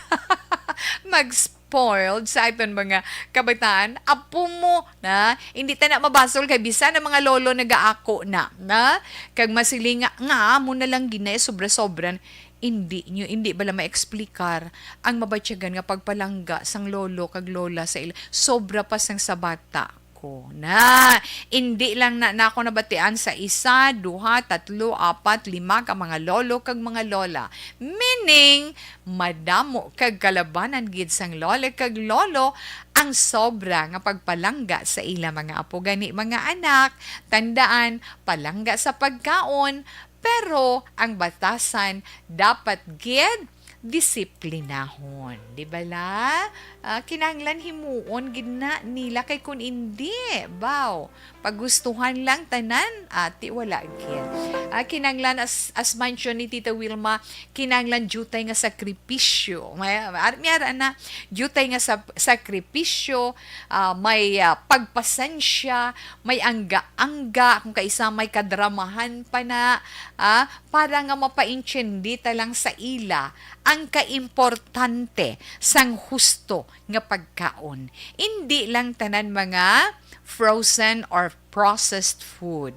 mag-spoiled sa aton mga kabataan. Apo mo, na, hindi ta na mabasol kay bisan ang mga lolo nagaako na, na, kag masiling nga, nga amo na lang gid na, eh, sobra-sobra. Hindi nyo, hindi bala ma-explicar ang mabatyagan nga pagpalangga sang lolo kag lola sa ila, sobra pa sang sa bata ko na. Hindi lang na nako nabatian sa isa, duha, tatlo, apat, lima ka mga lolo kag mga lola. Meaning, madamo kag kalabanan gid sang lola kag lolo ang sobra nga pagpalangga sa ila mga apo. Gani, mga anak, tandaan, palangga sa pagkaon, pero ang batasan dapat gid disiplinahon. Di bala? Ah, kinahanglan himuon gid na nila, kay kun indi, baw, pagustuhan lang tanan, ati wala gid. Ah, kinahanglan, as, as mention ni Tita Wilma, kinahanglan diutay nga sakripisyo. May, ar-, may ara na, diutay nga sab-, sakripisyo, ah, may, ah, pagpasensya, may angga-angga, kung kaisa may kadramahan pa na, ah, para nga mapaintindi ta lang sa ila ang kaimportante sang husto nga pagkaon. Indi lang tanan mga frozen or processed food.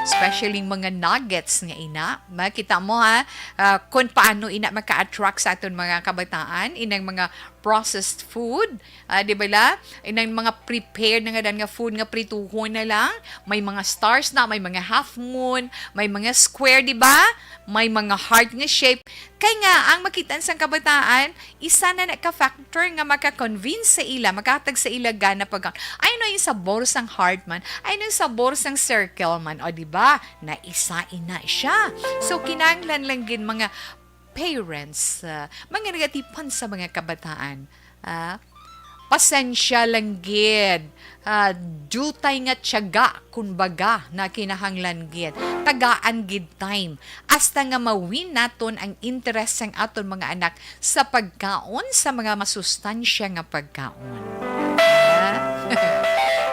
Especially mga nuggets nga ina. Makita mo ha, ah, kung paano ina maka-attract sa aton mga kabataan, inang mga processed food, ah, di ba la? Inang mga prepared na nga dan nga food nga prituhon na lang. May mga stars na, may mga half moon, may mga square, di ba? May mga heart nga shape. Kay nga, ang makitaan sang kabataan, isa na na ka factor nga maka-convince sa ila, makahatag sa ila gana pag, "Ay, no, yung sabor sang heart man. Ay, no, yung sabor sang circle man." O, di ba? Na isa ina siya. So, kinahanglan lang gid mga parents, ah, mga nagatipan sa mga kabataan. Ah, pasensya lang gid. Ah, diutay nga tiyaga, kumbaga, na kinahanglan gid. Tagaan gid time. Hasta nga ma-win naton ang interest sang aton mga anak sa pagkaon sa mga masustansya nga pagkaon. Ah?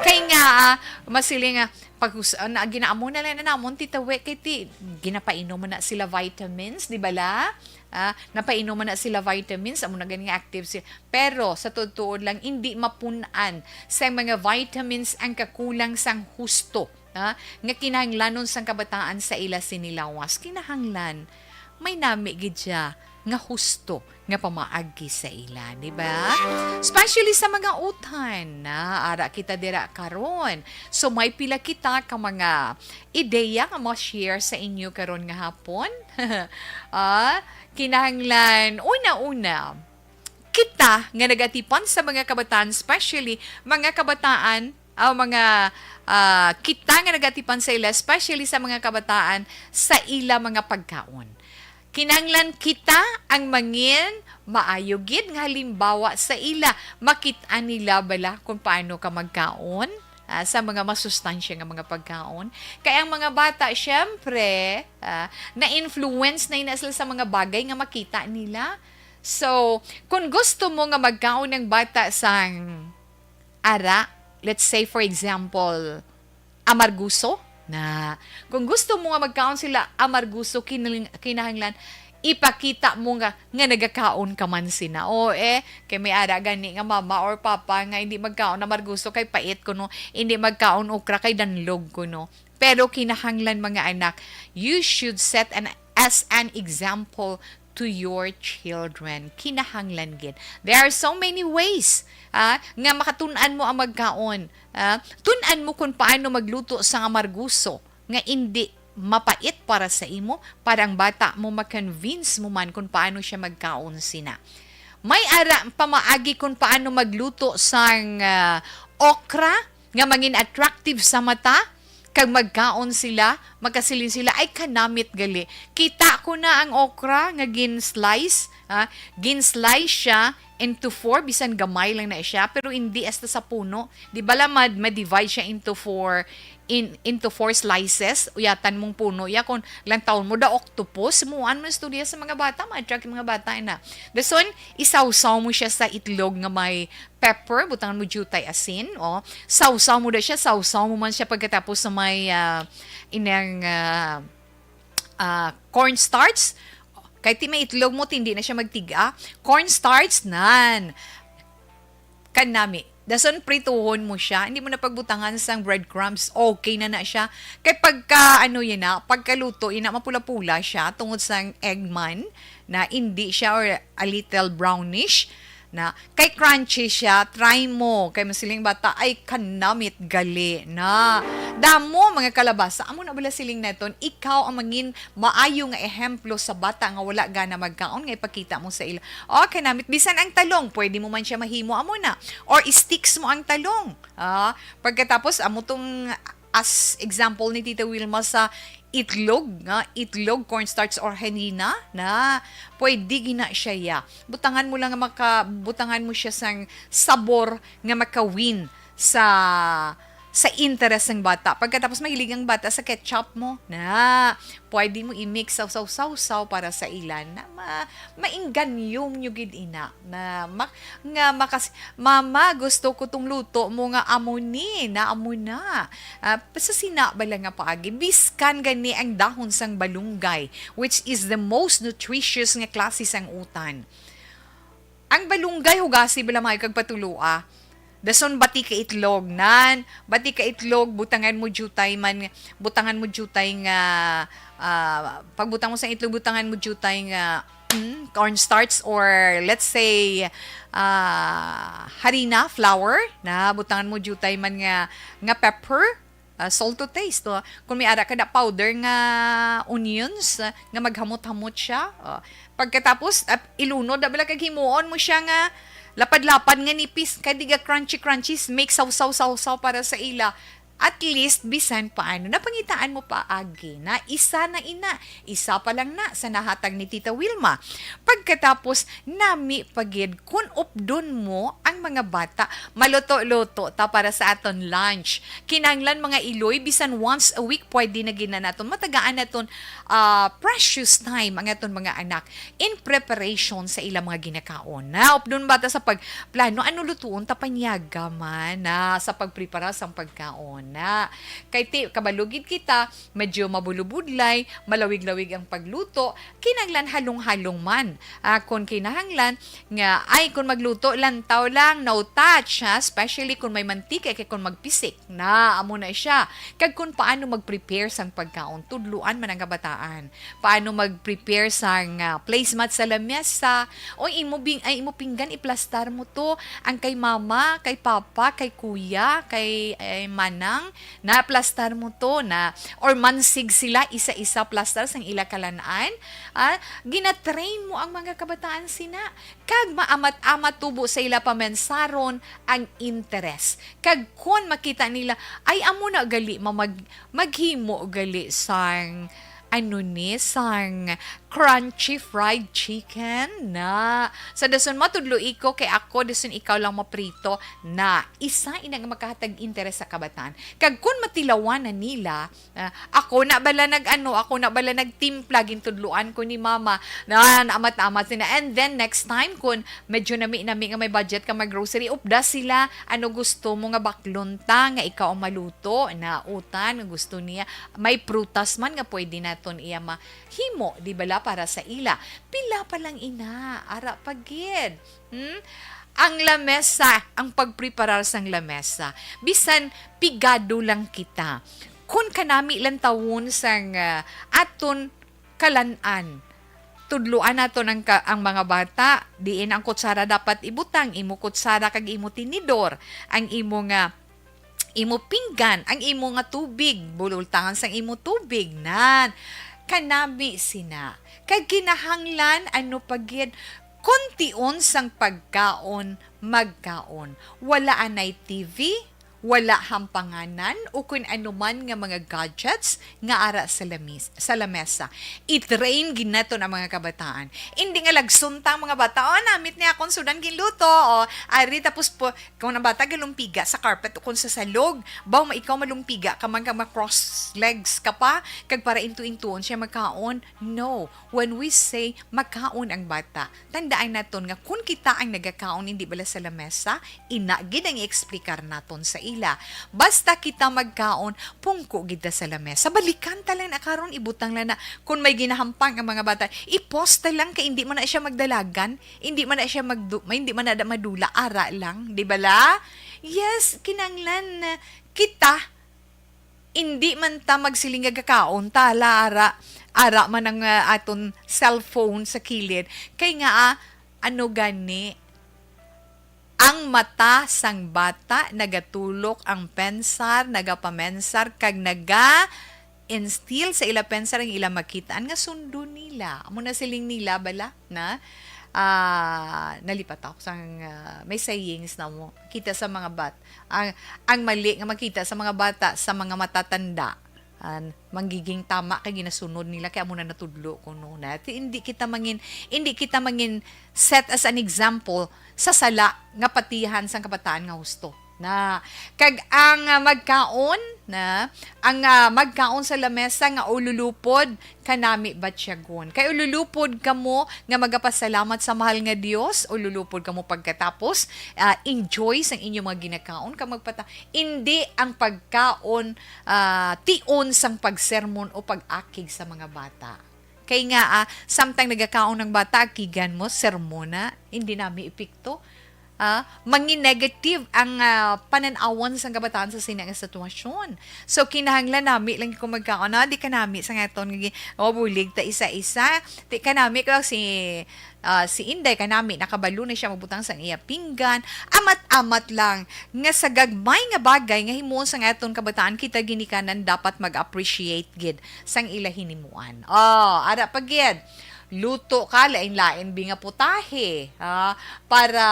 Kay nga, ah, masiling nga, pag us-, ah, na, ginaamo na lang na namon, Tita We, kay ti, ginapainom mo na sila vitamins, di ba la? Ah, napainom mo na sila vitamins, amo na gani nga active sila. Pero, sa tuod-tuod lang, hindi mapun-an sa mga vitamins ang kakulang sang husto, ha, nga kinahanglanon sang kabataan sa ila sini lawas. Kinahanglan, may nami gid siya nga husto nga pamaagi sa ila, di ba? Especially sa mga utan na ara kita dira karon. So, may pila kita ka mga ideya nga ma-share sa inyo karon nga hapon. Ah, kinahanglan, una-una, kita nga nagatipan sa mga kabataan, especially mga kabataan, ah, mga, ah, kita nga nagatipan sa ila, especially sa mga kabataan, sa ila mga pagkaon. Kinahanglan kita ang mangin maayo gid nga halimbawa sa ila. Makit-an nila bala kung paano ka magkaon, ah, sa mga masustansya nga mga pagkaon. Kay ang mga bata, syempre, ah, na-influence na ina sila sa mga bagay nga makita nila. So, kung gusto mo nga magkaon ang bata sang ara, let's say, for example, amarguso, na, kung gusto mo nga magkaon sila amarguso, kinahang-, kinahanglan ipakita mo nga, nga nagakaon ka man sina. O, eh, kay may ara gani nga mama or papa nga hindi magkaon amarguso kay pait kuno, hindi magkaon okra kay danlog kuno. Pero kinahanglan, mga anak, you should set an, as an example to your children. Kinahanglan gid. There are so many ways, ah, nga makatun-an mo ang magkaon. Ah, tun-an mo kung paano magluto sa amarguso nga indi mapait para sa imo, para ang bata mo ma-convince mo man kung paano siya magkaon sina. May ara pamaagi kung paano magluto sang, ah, okra nga mangin attractive sa mata, Kag magkaon sila, magkasiling sila, "Ay, kanamit gali. Kita ko na ang okra nga gin-slice, ha? Gin-slice siya into four, bisan gamay lang na siya, pero hindi hasta sa puno." Di ba, lamad, ma-divide siya into four, in, into four slices? Uyatan mong puno ya, kung lantawon mo, da octopus, muan mo istorya sa mga bata, ma-attract ang mga bata, na. Dason, isawsaw mo siya sa itlog nga may pepper, butangan mo jutay asin, o. Sawsaw mo da siya, sawsaw mo man siya pagkatapos sa may, ah, inang, ah, ah, cornstarch. Kay ti may itlog mo, ti hindi na siya magtiga. Cornstarch, nan. Kanami. Dason prituhon mo siya. Hindi mo na pagbutangan sang breadcrumbs. Okay na na siya. Kay pagka, ano yun na, pagkaluto yun na, mapula-pula siya tungod sang egg man, na hindi siya, or a little brownish na. Kay crunchy siya, try mo. Kay masiling bata, "Ay, kanamit gali na." Damo, mga kalabasa. Amo na bala siling naton, ikaw ang mangin maayo nga ehemplo sa bata nga wala gana magkaon, nga ipakita mo sa ila. O, kanamit, bisan ang talong, pwede mo man siya mahimo, amo na. Or sticks mo ang talong. Ah, pagkatapos, amo tong as example ni Tita Wilma sa itlog, nga itlog, cornstarch, or harina, na pwede gina siya ya. Butangan mo lang nga maka-, butangan mo siya sang sabor nga maka-win sa, sa interes sang bata. Pagkatapos, mahilig ang bata sa ketchup mo, na pwede mo i-mix, sawsaw-sawsaw para sa ilan, na ma-, maingganyo nyo gid ina, na ma-, nga makas-, "Mama, gusto ko tong luto mo nga amo ni, na amo na." Ah, sa sina bala nga paagi, biskan gani ang dahon sang balunggay, which is the most nutritious nga klase sang utan. Ang balunggay, hugasi bala maayo kag patuloa. Dason, bati ka itlog, nan. Bati ka itlog, butangan mo jutay man, butangan mo jutay nga, ah, pagbutang mo sa itlog, butangan mo jutay nga, mm, cornstarch, or let's say, ah, harina, flour, na butangan mo jutay man nga, nga pepper, ah, salt to taste, no? Kung may ara ka na powder nga onions, ah, nga maghamot-hamot siya, ah, pagkatapos, ah, ilunod na bala kag himuon mo siya nga lapad-lapad nga nipis, kay di ga crunchy-crunchy, make sawsaw-sawsaw para sa ila. At least, bisan paano, napangitaan mo pa agi na isa na ina, isa pa lang na sa nahatag ni Tita Wilma. Pagkatapos, nami pa gid kun updon mo ang mga bata, maluto-luto ta para sa aton lunch. Kinahanglan, mga iloy, bisan once a week, pwede na gid na naton matagaan naton, ah, precious time ang aton mga anak in preparation sa ilang mga ginakaon. Na, updon bata sa pagplano, ano lutuon ta panyaga man, na, sa pagprepara sang pagkaon, na. Kay ti, kabalo gid kita, medyo mabulubudlay, malawig-lawig ang pagluto, kinahanglan halong-halong man. Ah, kung kinahanglan nga, ay, kung magluto, lantaw lang, no touch, ha? Especially kung may mantika, kay kung magpisik, na, amo na siya. Kag kung paano mag-prepare sang pagkaon, tudluan man ang kabataan. Paano mag-prepare sang, ah, placemat sa lamesa? O imo bing-, ay, imo pinggan, iplastar mo to. Ang kay mama, kay papa, kay kuya, kay, eh, manang, naplastar mo to na, or mansig sila, isa-isa plastar sang ila kalan-an. Ah, ginatrain mo ang mga kabataan sina. Kag maamat-amat tubo sa ila pamensaron ang interes. Kag kon makita nila, ay, amo na gali, ma-, mag-, maghimo gali sang, ano ni, sang crunchy fried chicken na. Sa dason, matudlo iko kay ako, dason ikaw lang maprito na. Isa ina nga makahatag interes sa kabataan. Kag kon matilawan na nila, ah, ako na bala nag-ano, ako na bala nagtimpla, gintudloan ko ni mama. Na, naamat-amat sina. And then next time, kun medyo nami-nami nga may budget ka mag-grocery, upda sila, ano gusto mo nga baklon ta, nga ikaw ang maluto, na utan, nga gusto niya. May prutas man nga pwede naton iya mahimo, di bala, para sa ila. Pila pa lang ina, ara pa gid. Hmm? Ang lamesa, ang pagpreparar sang lamesa. Bisan pigado lang kita. Kun kanami lang tawon sang, ah, aton kalan-an, tudloan naton ang ka-, ang mga bata, diin ang kutsara dapat ibutang, imo kutsara kag imo tinidor, ang imo nga, imo pinggan, ang imo nga tubig, bulultangan sang imo tubig, nan. Kanami sina. Kag kinahanglan, ano pa gid, kontion sang pagkaon, magkaon. Wala anay T V, Wala hampanganan o kun ano man nga mga gadgets nga ara sa lamis-, sa lamesa. I-train gid naton ang mga kabataan. Hindi nga lagsunta ang mga bata, "Oh, namit ni akong sudan ginluto." O, ari, tapos po, kung ang bata galumpiga sa carpet o kung sa salog, baw ma-, ikaw malumpiga ka man kag ma-cross legs ka pa, kag para intu-intuon siya magkaon. No. When we say magkaon ang bata, tandaan naton nga kun kita ang nagakaon, hindi bala sa lamesa, ina gid ang i-explicar naton sa ila. Basta kita magkaon, pungko gid ta sa lamesa. Balikan ta lang na karon, ibutang lang na. Kun may ginahampang ang mga bata, i-pause ta lang kay hindi man na siya magdalagan, hindi man na siya magdu-, may, hindi man na da-, madula, ara lang, di bala? Yes, kinanglan na kita, hindi man ta magsiling nga gakaon ta, la, ara, ara man ang, ah, aton cellphone sa kilid. Kay nga, ah, ano gani, ang mata sang bata nagatulok ang pensar, nagapamensar, kag naga-instill sa ila pensar ang ila makitaan nga sundon nila. Amo na siling nila bala na, ah, nalipat ako sang, ah, may sayings na mo. Kita sa mga bat-, ang, ang mali nga makita sa mga bata, sa mga matatanda. An, manggiging tama kay ginasunod nila, kay amo na natudlo ko, no, na ti-, hindi kita mangin-, hindi kita mangin set as an example sa sala nga patihan sang kabataan nga husto. Na, kag ang, ah, magkaon, na, ang, ah, magkaon sa lamesa nga ululupod, kanami batyagon. Kay ululupod kamo nga magapasalamat sa mahal nga Dios, ululupod kamo pagkatapos, ah, enjoy sang inyong mga ginakaon, kag magpata-, indi ang pagkaon, ah, tion sang pagsermon o pag-akig sa mga bata. Kay nga, ah, samtang nagakaon ang bata, akigan mo, sermona, indi nami epekto. Ah, mangi-negative ang, ah, panan-awon sang kabataan sa sini nga sitwasyon. So, kinahanglan nami lang kung magkaon, ah, di ka nami sa ngaton nga gi-, o, bulig ta isa-isa. Di ka nami kay si, ah, si Inday, ka nami, nakabalo na siya magbutang sang iya pinggan. Amat-amat lang nga sa gagmay nga bagay nga himuon sang aton kabataan, kita ginikanan dapat mag-appreciate gid sang ila hinimuan. Oh, ara pa gid. Luto ka, lain-lain bi nga putahe, ha, para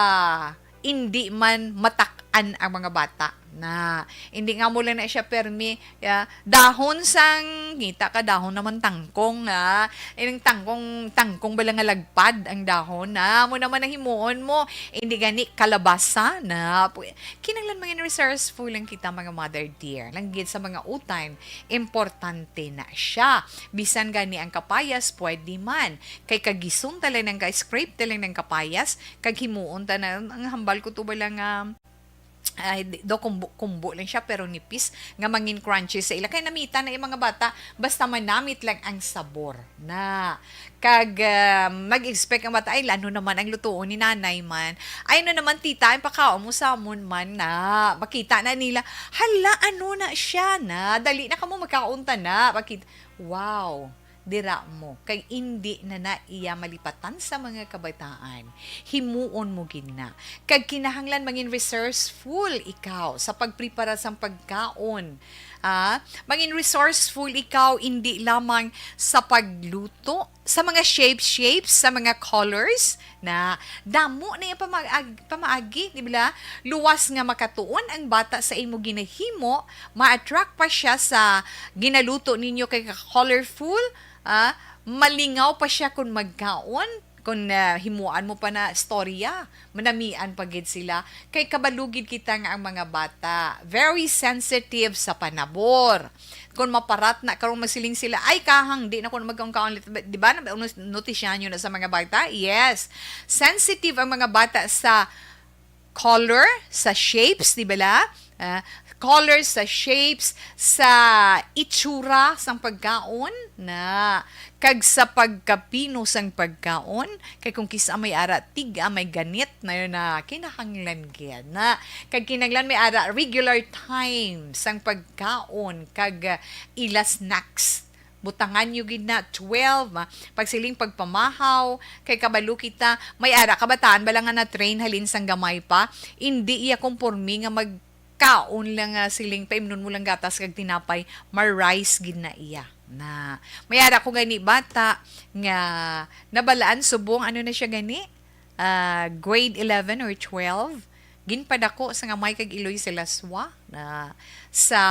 indi man matak-an ang mga bata. Na, hindi nga mo lang na siya permi, ya, dahon sang, ngita ka, dahon naman tangkong, ha. Ining tangkong, tangkong bala nga lagpad ang dahon, ha. Amo naman ang himuon mo, hindi gani kalabasa, na. Pu-, kinahanglan mangin resourceful lang kita, mga mother dear. Langgit sa mga utan, importante na siya. Bisan gani ang kapayas, pwede man. Kay kagison ta lang ng ka-, scrape ta lang ng kapayas, kag himuon ta na, ang hambal ko to bala nga, ay, di, do kumbo-kumbo lang siya, pero nipis, nga mangin crunchy sa ila. Kay namita na yung mga bata, basta manamit lang ang sabor na. Kag, ah, mag-expect ang bata, "Ay, ano naman ang lutuon ni nanay man? Ay, ano naman, tita, ang pakaon mo sa amon man na?" Makita na nila, "Hala, ano na siya na? Dali na kamo magkaon ta na." Makita, wow, dira mo. Kay indi na na iya malipatan sa mga kabataan. Himuon mo gid na. Kag kinahanglan mangin resourceful ikaw sa pagprepara sang pagkaon. Ah, mangin resourceful ikaw indi lamang sa pagluto, sa mga shape-shapes, sa mga colors, na damo na yung pamaag-, pamaagi, di ba? Luwas nga makatuon ang bata sa imo ginahimo, ma-attract pa siya sa ginaluto ninyo kay ka-colorful, ah, malingaw pa siya kung magkaon, kung, ah, himuan mo pa na storya, manamian pa gid sila. Kay kabalo gid kita nga ang mga bata, very sensitive sa panabor. Kung maparat na, karong magsiling sila, "Ay, kahang, di na ko na magkaon-kaon." Di ba? Nab-, nus-, notisyahan nyo na sa mga bata? Yes. Sensitive ang mga bata sa color, sa shapes, di ba la? Ah, color, sa shapes, sa itsura, sang pagkaon, na, kag sa pagkapino sang pagkaon, kay kung kisa may ara tiga, may ganit na yun na kinahanglan gid na. Kag kinahanglan may ara regular time sang pagkaon kag, ah, ila snacks. Butangan nyo gid na twelve, ah, pagsiling pagpamahaw, kay kabalo kita, may ara kabataan bala nga na-train halin sang gamay pa, indi iya komporme nga magkaon lang, ah, siling paimnon mo lang gatas kag tinapay, ma-rice gid na iya. Na, may ara ko gani bata nga nabalaan subong, ano na siya gani? Ah, grade eleven or twelve, Ginpadako sa nga may kag iloy sa laswa na sa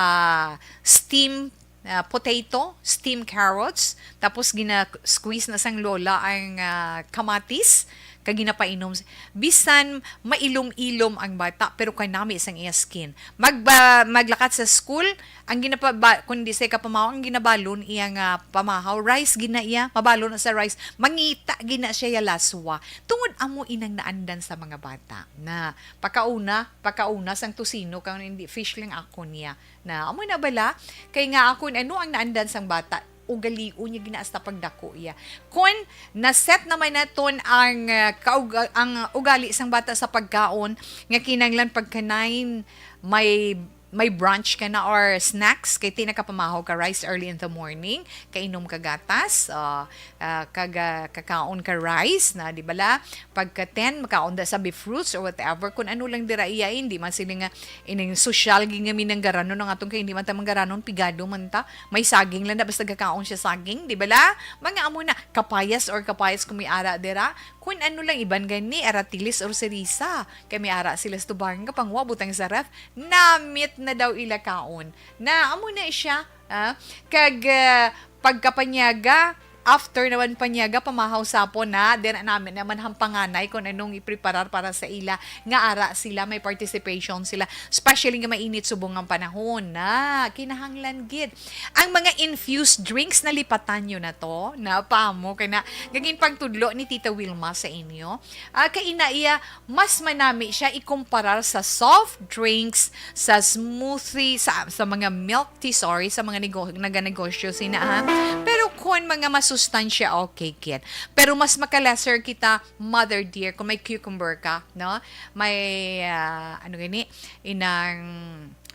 steam, ah, potato, steam carrots, tapos gina-squeeze na sang lola ang, ah, kamatis, kag ginapainom. Bisan mailom-ilom ang bata, pero kanami sang iya skin. Magba-, maglakat sa school, ang ginapa-, ba-, kundi sa kapamahaw, ang ginabalon iya nga pamahaw, rice gina iya, mabalon na sa rice, mangita gina siya ya laswa. Tungod amo inang naandan sa mga bata na pakauna, pakauna sang tusino, kang hindi, fish lang ako niya. Na, amo na bala, kay nga ako, ano ang naandan sang bata, ugalion niya gina hasta pagdako iya. Kun naset naman naton ang, ah, kauga-, ang ugali sang bata sa pagkaon, nga kinahanglan pagkanain may, may brunch ka na or snacks, kay ti nakapamahaw ka rice early in the morning, kainom ka gatas, ah, ah, kag, ah, kakaon ka rice na, di bala? Pagka ten, makaon da sa fruits or whatever, kun ano lang dira iya, hindi man sila nga ining sosyal gid nga minanggaranon ang atong kay hindi man ta manggaranon, pigado man ta. May saging lang na basta gakaon siya saging, di bala? Mga amo na, kapayas or kapayas kung may ara dira. Kun ano lang, iban gani, aratilis or sirisa. Kay may ara sila sa tubangan, kapangwa, butang sa ref, namit na daw ila kaon. Na, amo na siya, ah, kag, ah, pagkapanyaga, after naman panyaga, pamahaw sapon na, then namin naman hampanganay kung anong ipreparar para sa ila, nga ara sila, may participation sila, especially nga mainit subong ang panahon na kinahanglan gid. Ang mga infused drinks, nalipatan nyo na to, na pamo, kay na, gagin pagtudlo ni Tita Wilma sa inyo, ah, kay ina iya, mas manami siya ikumparar sa soft drinks, sa smoothie, sa, sa mga milk tea, sorry, sa mga nego-, naganegosyo sina, ha. Pero kung mga masustansya, okay, kid. Pero mas makalesser kita, mother dear, kung may cucumber ka, no? May, ah, ano gani, inang,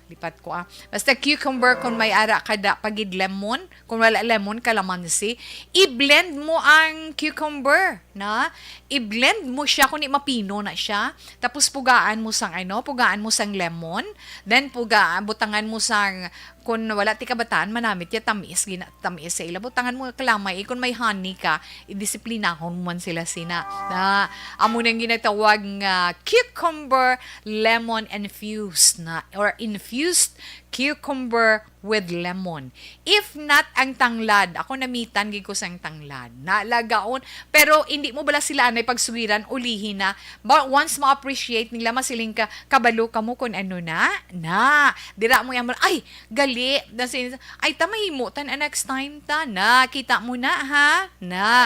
lipat ko, ah. Basta cucumber, kung may ara ka da, pagid lemon, kung wala lemon, kalamansi, i-blend mo ang cucumber, na? I-blend mo siya, kung di mapino na siya. Tapos pugaan mo sang ano, pugaan mo sang lemon, then pugaan, butangan mo sang, kung wala ti kabataan, manamit ya, tamis, gina-, tamis sa ila. Butangan mo kalamay, eh, kung may honey ka, idisiplinahon mo man sila sina. Na, amo nang ginatawag nga cucumber lemon infused na, or infused cucumber with lemon. If not, ang tanglad, ako namitan gid ko sang tanglad. Nalagaon, pero hindi mo bala sila anay pagsuwiran, ulihi na. But once ma-appreciate nila, masiling ka, kabalo ka mo kung ano na, na. Dira mo yan, ay, gali. Nasin-, ay, ta, mahimo ta na next time ta. Na, kita mo na, ha? Na.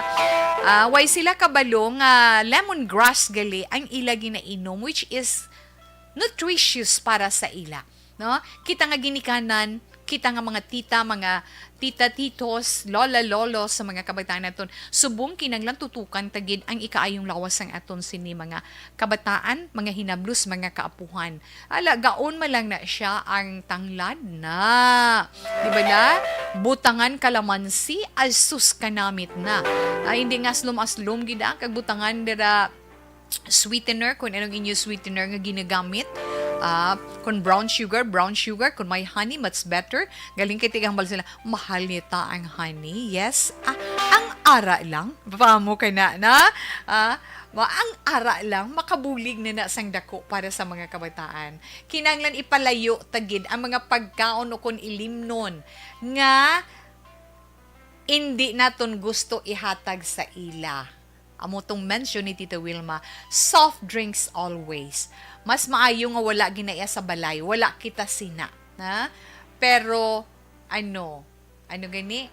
Ah, way sila kabalo nga lemongrass gali ang ila ginainom, which is nutritious para sa ila, no? Kita nga ginikanan, kita nga mga tita, mga tita, titos, lola, lolo sa mga kabataan naton, subong kinahanglan tutukan ta gid ang ikaayong lawas sang aton sini mga kabataan, mga hinablos, mga kaapuhan. Ala, gaon man lang na siya ang tanglad na. Di ba na? Butangan kalamansi, asus, kanamit na. Ay, hindi nga aslom-aslom gid ang kagbutangan dira sweetener, kung anong inyo sweetener nga ginagamit. Ah, kung brown sugar, brown sugar. Kung may honey, much better. Galing kay tigang bal sila, mahal nita ang honey. Yes. Ah, ang ara lang. Pamo ka na, na? Ah, ma-, ang ara lang, makabulig na na sang dako para sa mga kabataan. Kinanglan ipalayo ta gid ang mga pagkaon o kung ilimnon nga hindi naton gusto ihatag sa ila. Amo tong mention ni Tita Wilma, soft drinks always. Mas maayo nga wala ginaiya sa balay, wala kita sina, ha? Pero, ano, ano gani?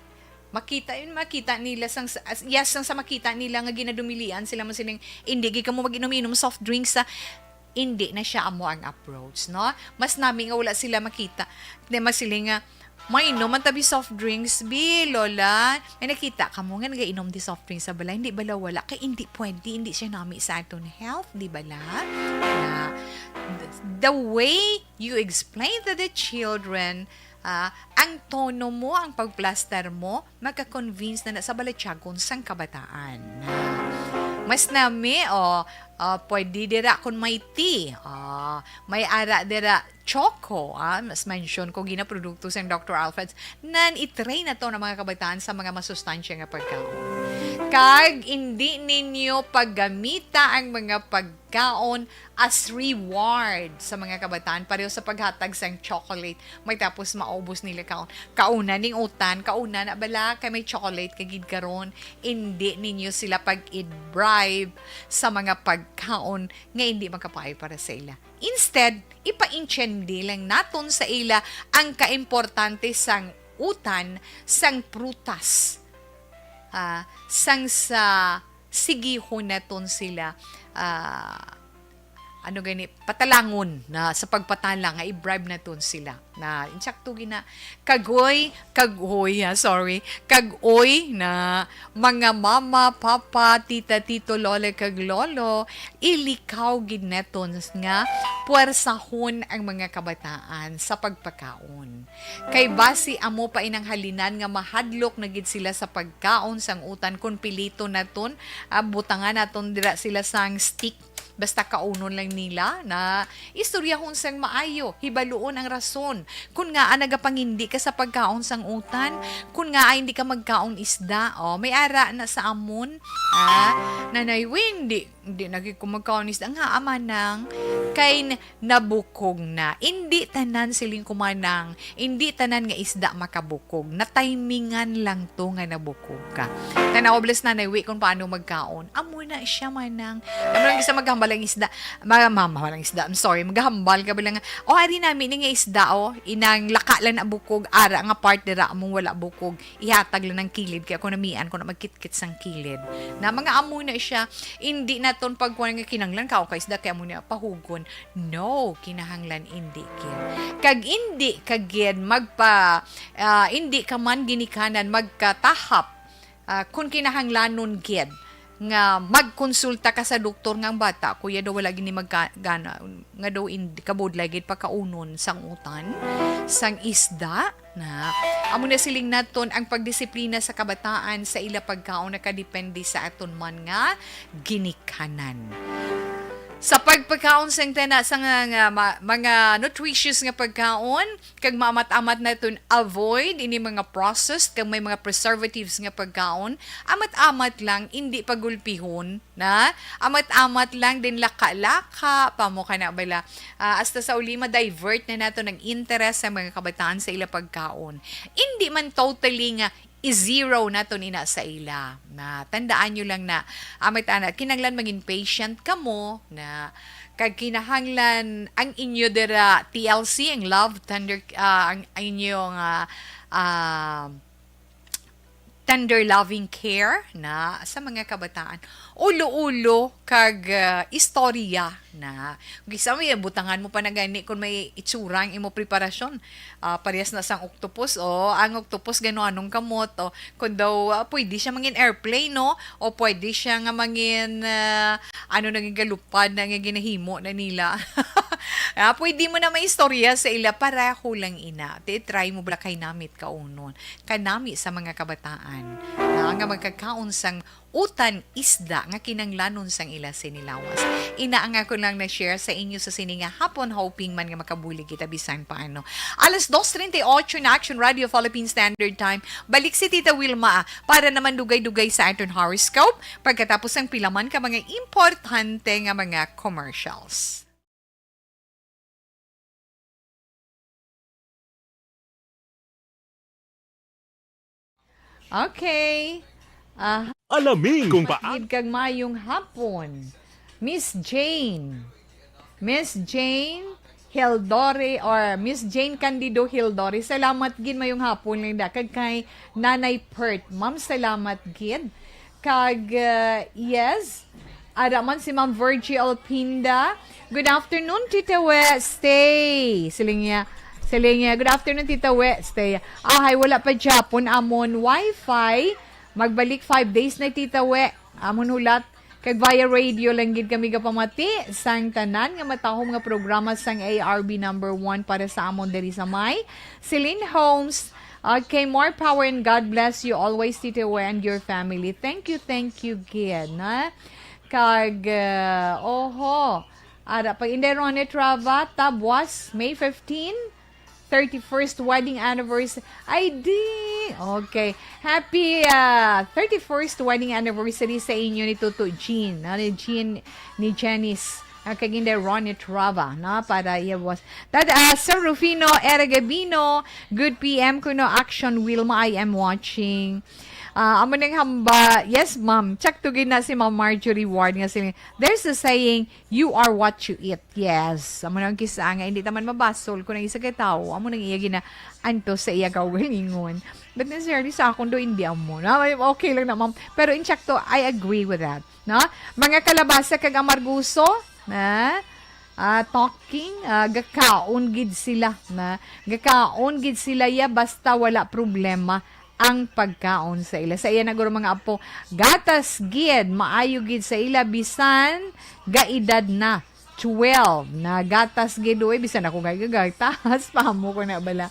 Makita yun, makita nila sang, as-, yes, sang sa makita nila nga ginadumilian sila, masiling, "Hindi, gid kamo mag-inom-inom soft drinks sa," hindi na siya amo ang approach, no? Mas nami nga wala sila makita. Di, masiling nga, "Mainom man tabi soft drinks, bi, Lola. May nakita ka mo nga nagainom di soft drinks sa balay, hindi bala wala? Kay hindi pwede, hindi siya nami sa aton health, di bala?" Na, the way you explain to the children, ah, ang tono mo, ang pagplastar mo, maka-convince na na sa balatyagon sang kabataan. Mas nami, o, Ah, pwede dira kung may tea. Ah, may ara dira choco, ah, mas mention ko gina produkto sang Doctor Alfred's. Nan i-try naton ang mga kabataan sa mga masustansya nga pagkaon. Kag indi ninyo paggamita ang mga pagkaon as reward sa mga kabataan, pareho sa paghatag sang chocolate, may tapos maubos nila kaon. Kauna ning utan, kauna na bala kay may chocolate ka gid karon. Indi ninyo sila pag-bribe sa mga pagkaon nga indi makapaay para sa ila. Instead, ipaintindi lang naton sa ila ang kaimportante sang utan, sang prutas, ah, sang sa sigihon naton sila, ah, ano gani, patalangon na sa pagpatala nga i-bribe naton sila. Na, insakto gina, kagoy, kagoy, ah, sorry, kagoy na mga mama, papa, tita, tito, lola, kag lolo, ilikaw gid naton nga puwersahon ang mga kabataan sa pagpakaon. Kay basi amo pa inang halinan nga mahadlok na gid sila sa pagkaon sang utan, kun piliton naton, ah, butangan naton dira sila sang stick, basta kaunon lang nila, na istoryahon sang maayo, hibaluon ang rason. Kun ngaa nagapangindi ka sa pagkaon sang utan, kun ngaa hindi ka magkaon isda, oh, may ara na sa amon. Ah, nanay, "Wi, hindi, hindi na gid ko magkaon isda." Nga, amanang, kay n-, nabukog na. Indi tanan, siling ko, manang, indi tanan nga isda makabukog. Natimingan lang to nga nabukog ka. Tanaw, bless nanay, wi kung paano magkaon. Amo na siya, manang. Amo lang isa maghambal ang isda. Ma-, ma-, mahal ang isda. I'm sorry. Maghambal ka ba lang? O, ari nami ni nga isda, oh. Inang laka lang na bukog. Ara nga part dira among wala bukog. Ihatag lang ng kilid. Kaya ako namian ko na magkitkit sang kilid. Na mga amo na siya. Hindi naton pagkuhan nga kinanglan ka o ka isda. Kaya amo na pahugon. No, kinahanglan indi gid. Kag indi ka gid magpa, ah, indi ka man ginikanan magkatahap, ah, kun kinahanglanon gid nga magkonsulta ka sa doktor nga ang bata, kuya, daw wala gini magka-, gana, nga daw indi kabudlay gid pakaunon sang utan, sang isda, na. Amo na siling naton ang pagdisiplina sa kabataan sa ila pagkaon nakadepende sa aton man nga ginikanan. Sa pagpakaon sang tana sa nga, nga ma-, mga nutritious nga pagkaon, kag maamat-amat naton avoid ini mga processed kag may mga preservatives nga pagkaon, amat-amat lang, indi pagulpihon na, amat-amat lang din laka-laka pa mo kana bala. Ah, hasta sa uli ma-divert na nato ng interest sa mga kabataan sa ila pagkaon. Indi man totally nga i-zero naton ina sa ila. Na, tandaan nyo lang na, amit ana, kinanglan maging patient kamo na kag kinahanglan ang inyo dira T L C, ang love, tender, ah, ang, ang inyong, ah, ah, tender loving care na sa mga kabataan. Ulo-ulo kag, ah, istorya na. Kung isa mo yan, butangan mo pa na gani kung may itsura ang imo preparasyon. Ah, parehas na sang octopus, oh. Ang octopus, gano anong kamot, oh. Kung daw, ah, pwede siya mangin airplane, no? O pwede siya nga mangin, ah, ano, naging galupad na nga ginahimo na nila. Ah, pwede mo na maistorya sa ila, pareho lang ina. Ti, try mo bala kay namit kaunon. Kanami sa mga kabataan na nga magkakaon sang utan isda nga kinanglanon sang ila sini lawas. Ina ang ako lang na-share sa inyo sa sini nga hapon, hoping man nga makabulig kita bisan paano. Alas dos treinta y ocho na, Action Radio Philippine Standard Time. Balik si Tita Wilma, ah, para naman dugay-dugay sa aton horoscope pagkatapos ang pila man ka mga importante nga mga commercials. Okay. Ah, Alamin kung paa- gid kag mayong hapon, Miss Jane. Miss Jane Hildori or Miss Jane Candido Hildori. Salamat gid, mayong hapon, Linda. Kag kay Nanay Pert. Ma'am, salamat gid. Kag, uh, yes, ara man si Ma'am Virgie Alpinda. "Good afternoon, Tita We, stay." Siling niya, siling niya, "Good afternoon, Tita We, stay." Ahay, wala pa gyapon amon wifi. Magbalik five days na, Tita We. Amon hulat. Kag via radio lang gid kami gapamati sang tanan nga matahom nga programa sang A R B number one para sa amon diri sa may Celine Homes. Okay, more power and God bless you always, Tita We, and your family. Thank you, thank you, gid, na. Kag, ah, oho. Ara, pag Inday Ronnie Trava, Tabwas, May fifteen, thirty-first wedding anniversary. Ay, di. Okay. Happy, ah, thirty-first wedding anniversary sa inyo ni Tuto Jean, no? Ni Jean, ni Janice. Ah, kag Inday Ronnie Trava, no? Para iya was. Tad, ah, Sir Rufino Eragabino, good P M kuno, Action Wilma, I am watching. Ah, amo ning hamba. Yes, ma'am. Check to gid na si Ma'am Marjorie Ward nga sila. There's a saying, "You are what you eat." Yes. Amo nang kisa nga hindi taman mabasol kung ang isa ka tawo, amo nang iya gina-, anto sa iya kaugalingon. But necessarily sa akon do, hindi amo. Na, okay lang na, ma'am. Pero in check to, I agree with that. No? Mga kalabasa kag amarguso, na, ah, talking, ah, gakaon gid sila, na, gakaon gid sila ya basta wala problema ang pagkaon sa ila. Sa iya na guro mga apo, gatas gid, maayo gid sa ila bisan gaedad na twelve. Na gatas gid, uy, bisan ako gay gagatas, pamo ko na bala.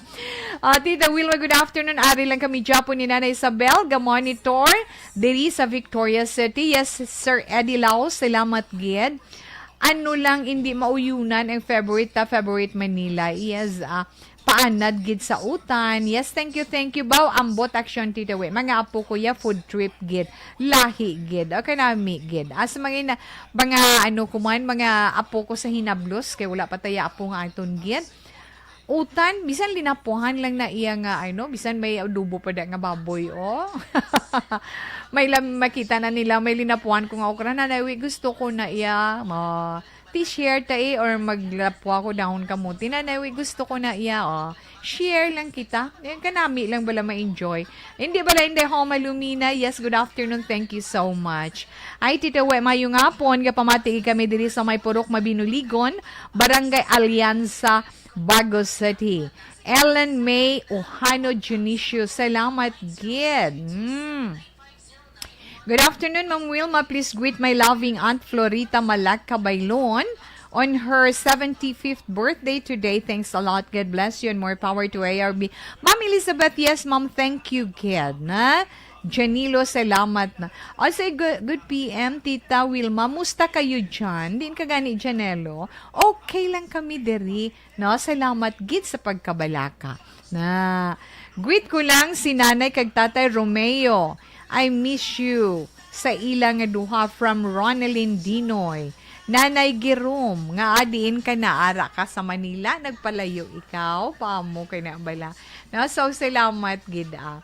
Ah, Tita Wilma, good afternoon. Ari lang kami Japon ni Nanay Isabel, ga monitor diri sa Victoria City. Yes, Sir Eddie Lau, salamat gid. Ano lang, hindi mauyunan ang favorite ta, favorite Manila. Yes, ah, paanad gid sa utan. Yes, thank you, thank you. Baw, ambot aksyon, Tita Wi. Mga apo ko ya, food trip gid. Lahi gid. Okay, nami gid. As mga ina-, mga ano ko man, mga apo ko sa hinablos, kay wala pa taya apo nga aton gid. Utan, bisan linapuhan lang na iya nga, ano, bisan may adobo pa da nga baboy, oh. May lam-, makita na nila, may linapuhan ko nga okra, "Nanay, wi, gusto ko na iya." Ma-, ti share ta, eh, or maglapwa ko dahon kamuti, "Nanay, wi, gusto ko na iya," oh. Share lang kita. Yan, kanami lang bala ma-enjoy. Hindi bala, hindi, Homa Lumina. Yes, good afternoon. Thank you so much. Ay, Tita We, mayo nga pon, nga pamati kami diri sa may Purok Mabinuligon, Barangay Alianza, Bago City. Ellen May Ohano Dionisio, salamat gid. Mm. Good afternoon, Ma'am Wilma. Please greet my loving Aunt Florita Malak Cabaylon on her seventy-fifth birthday today. Thanks a lot. God bless you and more power to A R B. Ma'am Elizabeth, yes, ma'am. Thank you, kid, na. Janilo, salamat na. Also, good, good P M, Tita Wilma. Musta kayo dyan? Din ka gani, Janelo? Okay lang kami diri. No, salamat gid sa pagkabalaka. Na, greet ko lang si Nanay kag Tatay Romeo. I miss you. Sa ila nga duha, from Ronelyn Dinoy. Nanay Girom, nga adiin ka na, ara ka sa Manila, nagpalayo ikaw, pamo kay na bala. No, so salamat gid, ah.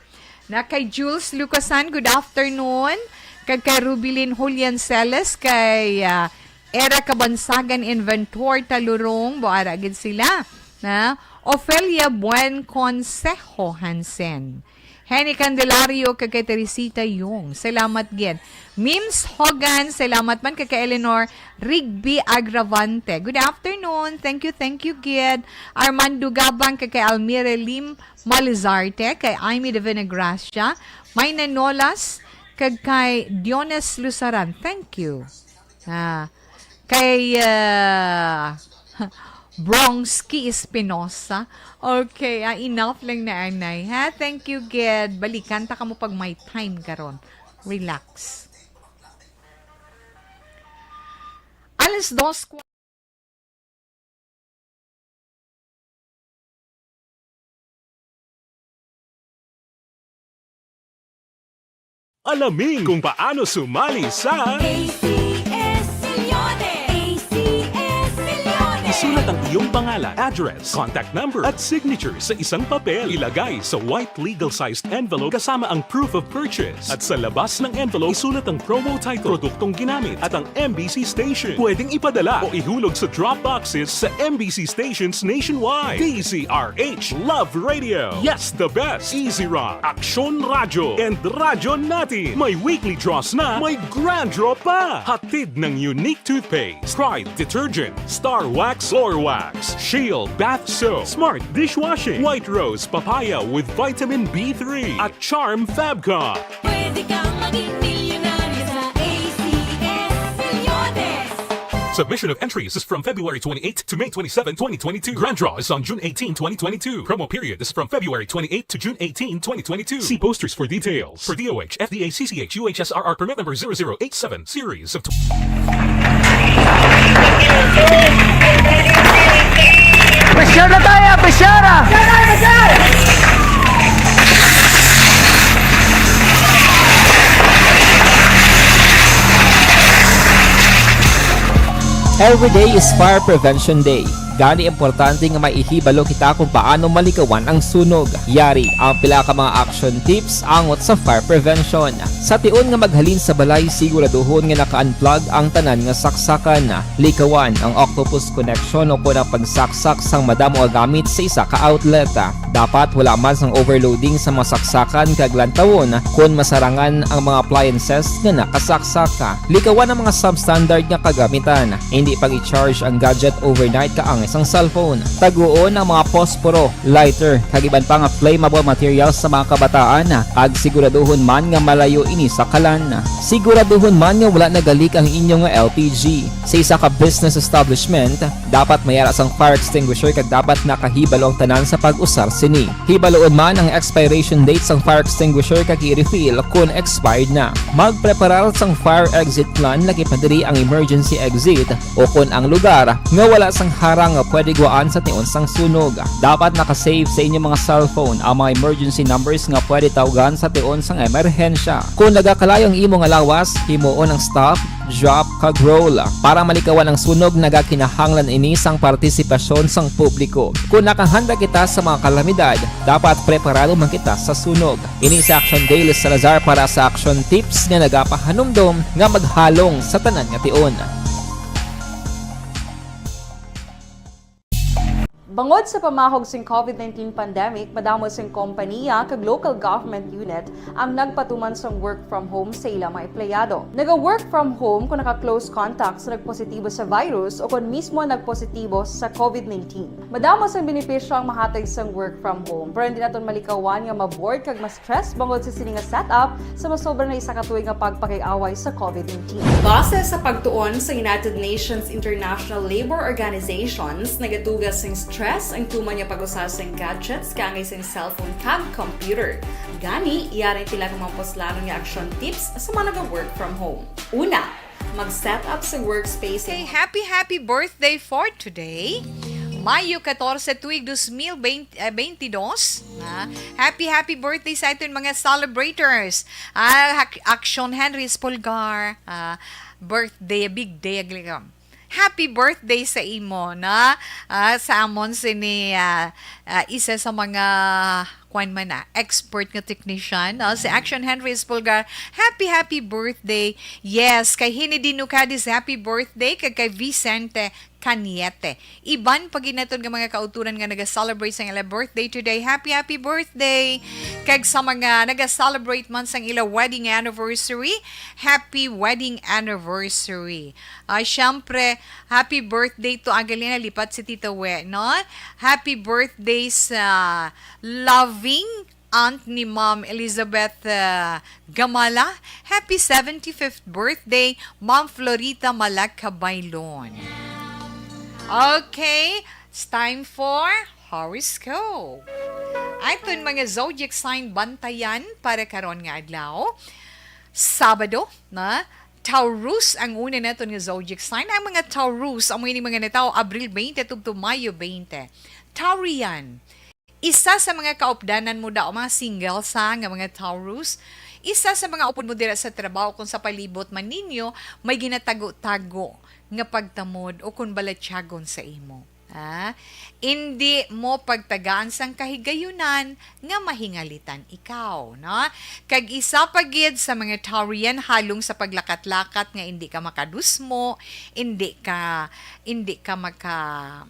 Na kay Jules Lucasan, good afternoon. Kag kay Rubilin Julian Celes, kay, ah, Era Kabansagan Inventor Talurong, buara gid sila. Na, Ofelia Buen Consejo Hansen. Henny Candelario kag kay Teresita Yung. Salamat gid. Mims Hogan, salamat man kay, kay Eleanor Rigby Agravante. Good afternoon. Thank you, thank you gid. Armando Gabang kag kay Almira Lim Malizarte, kay Aimee de Venegracia, May Nanolas, kag kay Diones Lusaran. Thank you. Ah, kay, ah, Bronski Espinosa. Okay, ah, enough lang na anay, ha? Thank you, gid. Balikan ta kamo pag may time karon. Relax. Alas dos. Alamin kung paano sumali sa A C S Millones. A C S Millones. Isulat ang iyong pangalan, address, contact number, at signature sa isang papel. Ilagay sa white legal-sized envelope kasama ang proof of purchase. At sa labas ng envelope, isulat ang promo title, produktong ginamit, at ang M B C station. Pwedeng ipadala o ihulog sa drop boxes sa M B C stations nationwide. D Z R H Love Radio. Yes, the best. Easy Rock, Aksyon Radyo, and Radyo Natin. May weekly draws na, may grand draw pa. Hatid ng Unique Toothpaste, Pride Detergent, Star Wax Floor Wax, Shield Bath Soap, Smart Dishwashing, White Rose Papaya with Vitamin B three, at Charm Fabcon. Pwede kang maging milyonaryo sa A C S Millones. Submission of entries is from February twenty-eighth to May twenty-seven, twenty twenty-two. Grand draw is on June eighteen, twenty twenty-two. Promo period is from February twenty-eighth to June eighteen, twenty twenty-two. See posters for details. For D O H, F D A, C C H, U H S R R permit number zero zero eight seven, series of Pressure na tayo! Pressure! Every day is Fire Prevention Day. Gani, importante nga maihibalo kita kung paano malikawan ang sunog. Yari ang pila ka mga action tips angot sa fire prevention. Sa tion nga maghalin sa balay, siguraduhon nga naka-unplug ang tanan nga saksakan. Likawan ang octopus connection o kon ang pagsaksak sang madamo nga gamit sa isa ka outlet. Dapat wala man sang overloading sa mga saksakan kag lantawon kon masarangan ang mga appliances nga nakasaksak. Likawan ang mga substandard nga kagamitan. Hindi pag-i-charge ang gadget overnight kaangay sang cellphone. Taguon ang mga posporo, lighter, kag iban pa nga flammable materials sa mga kabataan, kag siguraduhon man nga malayo ini sa kalan. Siguraduhon man nga wala nagalik ang inyo nga L P G. Sa isa ka business establishment, dapat may ara sang fire extinguisher kag dapat nakahibalo ang tanan sa pag-usar sini. Hibaloon man ang expiration date sang fire extinguisher kag i-refill kon expired na. Magpreparar sang fire exit plan, lakip na diri ang emergency exit, o kon ang lugar nga wala sang harang nga pwede guwaan sa tion sang sunog. Dapat naka-save sa inyong mga cellphone ang mga emergency numbers nga pwede tawgan sa tion sang emerhensya. Kon nagakalayo ang imo nga lawas, himuon ang stop, drop, kag roll. Para malikawan ang sunog, nagakinahanglan ini sang partisipasyon sang publiko. Kon nakahanda kita sa mga kalamidad, dapat preparado man kita sa sunog. Ini si Action Daily Salazar para sa Action Tips nga nagapahanumdom nga maghalong sa tanan nga tion. Bangod sa pamahog sing COVID nineteen pandemic, madamo sing kompaniya kag local government unit ang nagpatuman sang work from home sa ila mga empleyado. Naga-work from home kon naka-close contact sa nagpositibo sa virus o kon mismo nagpositibo sa COVID nineteen. Madamo sang benepisyo ang mahatag sang work from home, pero hindi naton malikawan nga ma-bored kag ma-stress bangod sa sini nga setup sa masobra na isa ka tuig nga pagpakig-away sa COVID nineteen. Base sa pagtuon sa United Nations International Labor Organizations, nagatuga sing stress ang tuman nga pag-usa sing gadgets kaangay sing cellphone kag computer. Gani, yari ang pila ka mga puslanon nga action tips sa mga naga-work from home. Una, mag-set up sa workspace. Okay, happy, happy birthday for today. Mayo catorce, tuig dos mil veinte, eh, veintidós. Ah, happy, happy birthday sa aton mga celebrators. Ah, Hak-, Action Henry Espulgar, ah, birthday, big day, aglikam. Happy birthday sa imo, na, ah, sa amon sini, ah, ah, isa sa mga, kwan man na, expert nga technician, no? Si Action Henry Espulgar. Happy, happy birthday. Yes, kay Hini Dinucadis, happy birthday. Kag kay Vicente Cañete. Iban pa gid naton nga mga kauturan nga naga-celebrate sang ila birthday today. Happy, happy birthday. Kag sa mga naga-celebrate man sang ila wedding anniversary, happy wedding anniversary. Ah, syempre, happy birthday to, agalina, lipat si Tita We, no? Happy birthday sa loving aunt ni Ma'am Elizabeth, ah, Gamala. Happy seventy-fifth birthday, Ma'am Florita Malak Cabaylon. Okay, it's time for horoscope. Aton mga zodiac sign bantayan para karon nga adlaw. Sabado, na, Taurus ang una naton nga zodiac sign. Ang mga Taurus, amo ini mga natawo Abril twenty tubtob Mayo twenty. Taurian, isa sa mga kaupdanan mo daw, mga single sa nga mga Taurus, isa sa mga upod mo dira sa trabaho kung sa palibot man ninyo, may ginatago-tago nga pagtamod o kung balatyagon sa imo. Ah, indi mo pagtagaan sang kahigayunan nga mahingalitan ikaw, no? Kag isa pa gid sa mga Taurian halong sa paglakat-lakat nga indi ka makadusmo, indi ka, indi ka maka,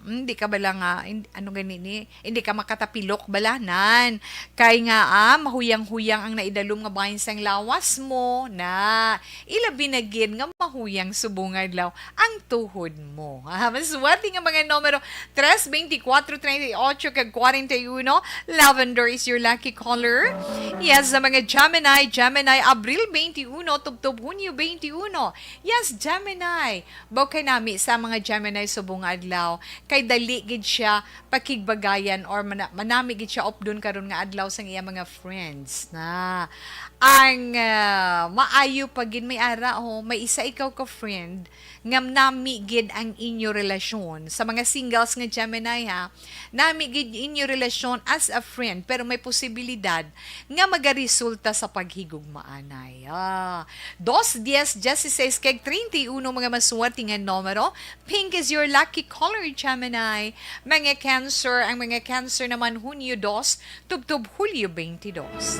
hindi ka bala nga, hin-, ano gani ni, hindi ka makatapilok balanan. Kay nga, ah, mahuyang-huyang ang naidalom nga bahin sang lawas mo, na ilabi na gid nga mahuyang subong adlaw ang tuhod mo. Ah, maswerte nga mga numero, Tres, beintikwatro, treinta y ocho, kag kwarenta y uno. Lavender is your lucky color. Yes, sa mga Gemini, Gemini, Abril twenty-one, tubtob Hunyo twenty-one. Yes, Gemini. Baw kay nami sa mga Gemini subong nga adlaw. Kay dali gid siya pakigbagayan or mana-, manami gid siya updon karon nga adlaw sang iya mga friends na. Ang, ah, maayo pa gid may ara, oh, may isa ikaw ka friend nga nami gid ang inyo relasyon. Sa mga singles nga Gemini, ha, nami gid inyo relasyon as a friend, pero may posibilidad nga magaresulta sa paghigugmaanay. Ah, dos, dies, dieciséis, kag treinta y uno, mga maswerte nga numero. Pink is your lucky color, Gemini. Mga Cancer, ang mga Cancer naman, Hunyo dos, tubtob Hulyo twenty-dos.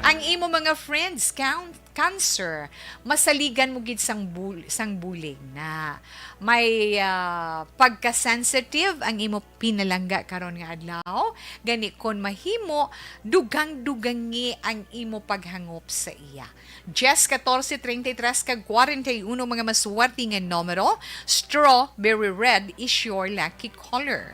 Ang imo mga friends, count Cancer, masaligan mo gid sang bul-, sang bulig na may, ah, pagka-sensitive ang imo pinalangga karon nga adlaw. Gani, kon mahimo, dugang-dugangi ang imo paghangop sa iya. Dies, katorse, treinta y tres, kag kwarenta y uno, mga maswerte nga numero. Strawberry red is your lucky color.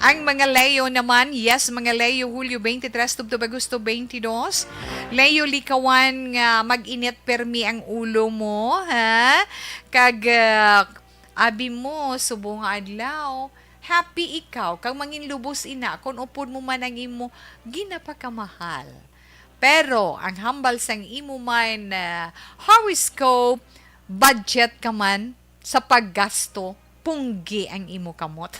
Ang mga Leo naman, yes, mga Leo, Hulyo twenty-tres tubtob Agosto twenty-dos. Leo, likawan nga mag-init permi ang ulo mo, ha? Kag, ah, abi mo, subong nga adlaw, happy ikaw, kag manginlubos ina kon upod mo man ang imo ginapakamahal. Pero ang hambal sang imo man, ah, horoscope, budget ka man sa paggasto, punggi ang imo kamot.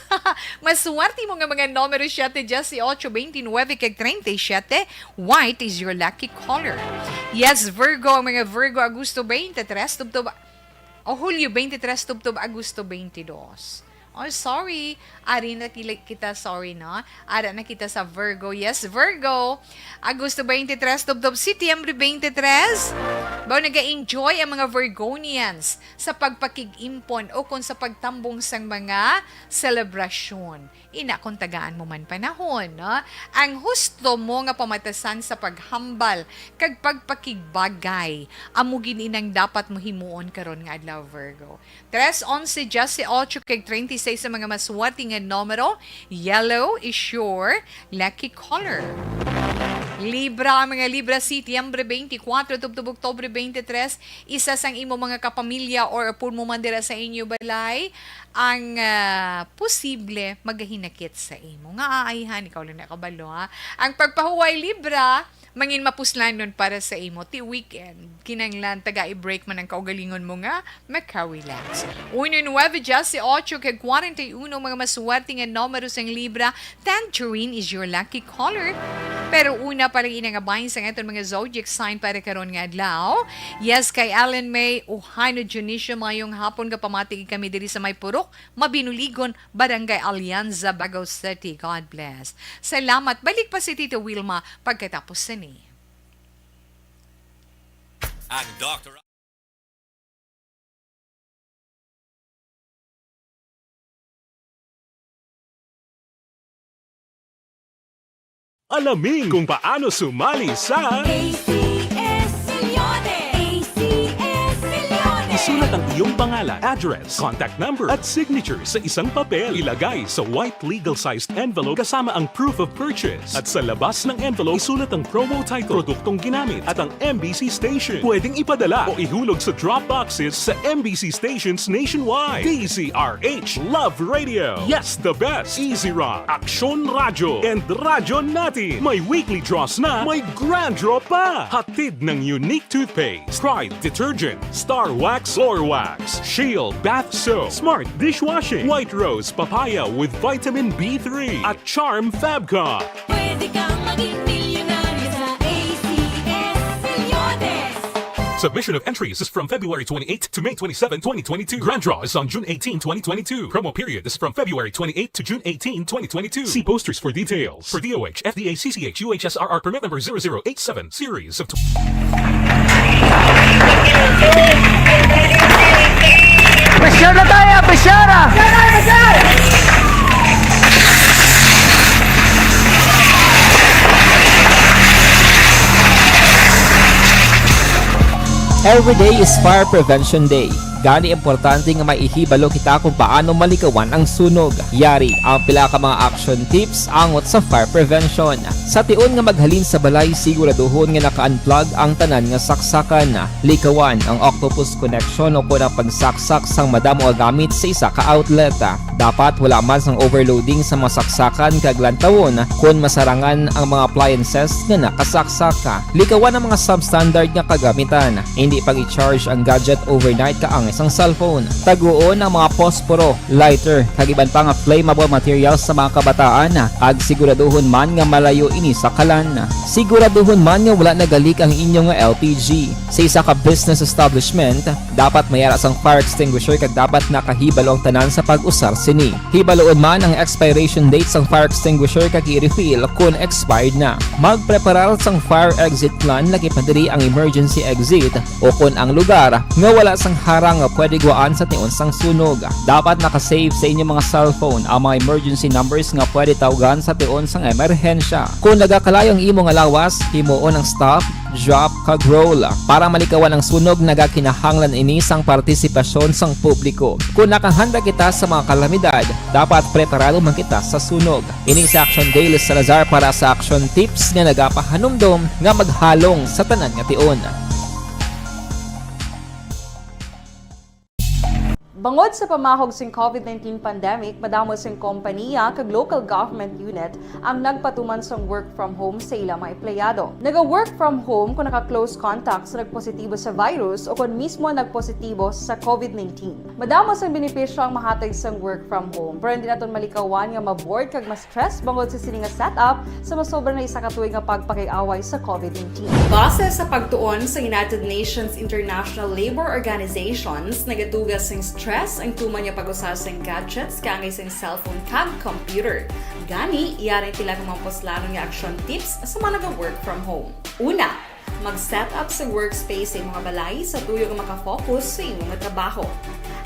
Maswerte mo nga mga numero, siete, dieciocho, veintinueve, kag treinta y siete. White is your lucky color. Yes, Virgo, ang mga Virgo, Agosto twenty-three, tubtob, o Hulyo twenty-three, tubtob Agosto twenty-two. Oh, sorry. Ari na kila-, kita, sorry, no? Ara na kita sa Virgo. Yes, Virgo. Agosto twenty-three, tubtob Setyembre twenty-three. Baw nag-enjoy ang mga Virgonians sa pagpakig-impon o kon sa pagtambong sang mga selebrasyon. Ina kon tagaan mo man panahon, no? Ang husto mo nga pamatasan sa paghambal kag pagpakigbagay, amo gid inang dapat mo himuon karon nga adlaw, Virgo. Tres, onse, dieciocho, kag treinta y seis sa mga maswerte nga numero. Yellow is your lucky color. Libra, ang mga Libra, Setyembre twenty-four, tubtob Oktubre twenty-three, isa sang imo mga kapamilya or upod mo man dira sa inyo balay, ang, ah, posible magahinakit sa imo. Nga aayhan, ikaw lang nakabalo, ha? Ang pagpahuway, Libra, mangin mapuslanon para sa imo ti weekend. Kinahanglan tagai-break man ang kaugalingon mo nga maka-relax. Uno, nuebe, dieciocho, kag kwarenta y uno, mga maswerte nga numero sang Libra, tangerine is your lucky color. Pero una pa lang ina nga bahin sang aton mga zodiac sign para karon nga adlaw. Yes, kay Ellen May Ojano Dionisio, mayong hapon, gapamati kami diri sa may Purok Mabinuligon, Barangay Alianza, Bagao City. God bless. Salamat. Balik pa si Tito Wilma pagkatapos sini. Ang Doktor Alamin kung paano sumali sa A C S Milyones! A C S Milyones! Isulat ang iyong pangalan, address, contact number, at signature sa isang papel. Ilagay sa white legal-sized envelope kasama ang proof of purchase. At sa labas ng envelope, isulat ang promo title, produktong ginamit, at ang M B C station. Pwedeng ipadala o ihulog sa drop boxes sa M B C stations nationwide. D Z R H Love Radio. Yes, the best. Easy Rock, Aksyon Radyo, and Radyo Natin. May weekly draws na, may grand draw pa. Hatid ng Unique Toothpaste, Pride Detergent, Star Wax, Floor Wax, Shield Bath Soap, Smart Dishwashing, White Rose Papaya with Vitamin B three, at Charm Fabcon. Pwede kang maging milyonaryo sa A C S Milyones. Submission of entries is from February twenty-eighth to May twenty-seven, twenty twenty-two. Grand draw is on June eighteen, twenty twenty-two. Promo period is from February twenty-eighth to June eighteen, twenty twenty-two. See posters for details. For D O H, F D A, C C H, U H S R R permit number zero zero eight seven, series of tw- Pressure na tayo! Pressure na! Every day is Fire Prevention Day. Gani, importante nga may ihibalo kita kung paano malikawan ang sunog. Yari ang pila ka mga action tips angot sa fire prevention. Sa tion nga maghalin sa balay, siguraduhon nga naka-unplug ang tanan nga saksakan. Likawan ang octopus connection o kon ang pagsaksak sang madamo nga gamit sa isa ka outlet. Dapat wala man sang overloading sa mga saksakan kag lantawon kon masarangan ang mga appliances nga nakasaksak. Likawan ang mga substandard nga kagamitan. Hindi pag-i-charge ang gadget overnight kaangay sang cellphone. Taguon ang mga posporo, lighter, kag iban pa nga flammable materials sa mga kabataan, kag siguraduhon man nga malayo ini sa kalan. Siguraduhon man nga wala nagalik ang inyo nga L P G. Sa isa ka business establishment, dapat may ara sang fire extinguisher kag dapat nakahibalo ang tanan sa pag-usar sini. Hibaluon man ang expiration date sang fire extinguisher kag i-refill kon expired na. Magpreparar sang fire exit plan, laki pa diri ang emergency exit o kon ang lugar nga wala sang harang nga pwede gwaan sa tion sang sunog. Dapat naka-save sa inyo mga cellphone ang mga emergency numbers nga pwede tawgan sa tion sang emerhensya. Kon nagakalayo ang imo nga lawas, himuon ang stop, drop, kag roll. Para malikawan ang sunog, nagakinahanglan ini sang partisipasyon sang publiko. Kon nakahanda kita sa mga kalamidad, dapat preparado man kita sa sunog. Ini si Action Dale Salazar para sa Action Tips nga nagapahanumdom nga maghalong sa tanan nga tion. Bangod sa pamahog sing covid nineteen pandemic, madamo sing kompaniya kag local government unit ang nagpatuman sang work from home sa ila mga empleyado. Naga-work from home kung naka-close contact sa nagpositibo sa virus o kon mismo nagpositibo sa covid nineteen. Madamo sang benepisyo ang mahatag sang work from home, pero hindi naton malikawan nga ma-bored kag ma-stress bangod sa sini nga setup sa masobra na isa ka tuig nga pagpakig-away sa covid nineteen. Base sa pagtuon sa United Nations International Labour Organizations, nagatuga sing stress ang tuman nga pag-usa sing gadgets kaangay sing cellphone kag computer. Gani, yari ang pila ka mga puslanon nga action tips sa mga naga-work from home. Una, mag-set up sa workspace sa imo nga balay sa tuyo nga maka-focus sa imo nga trabaho.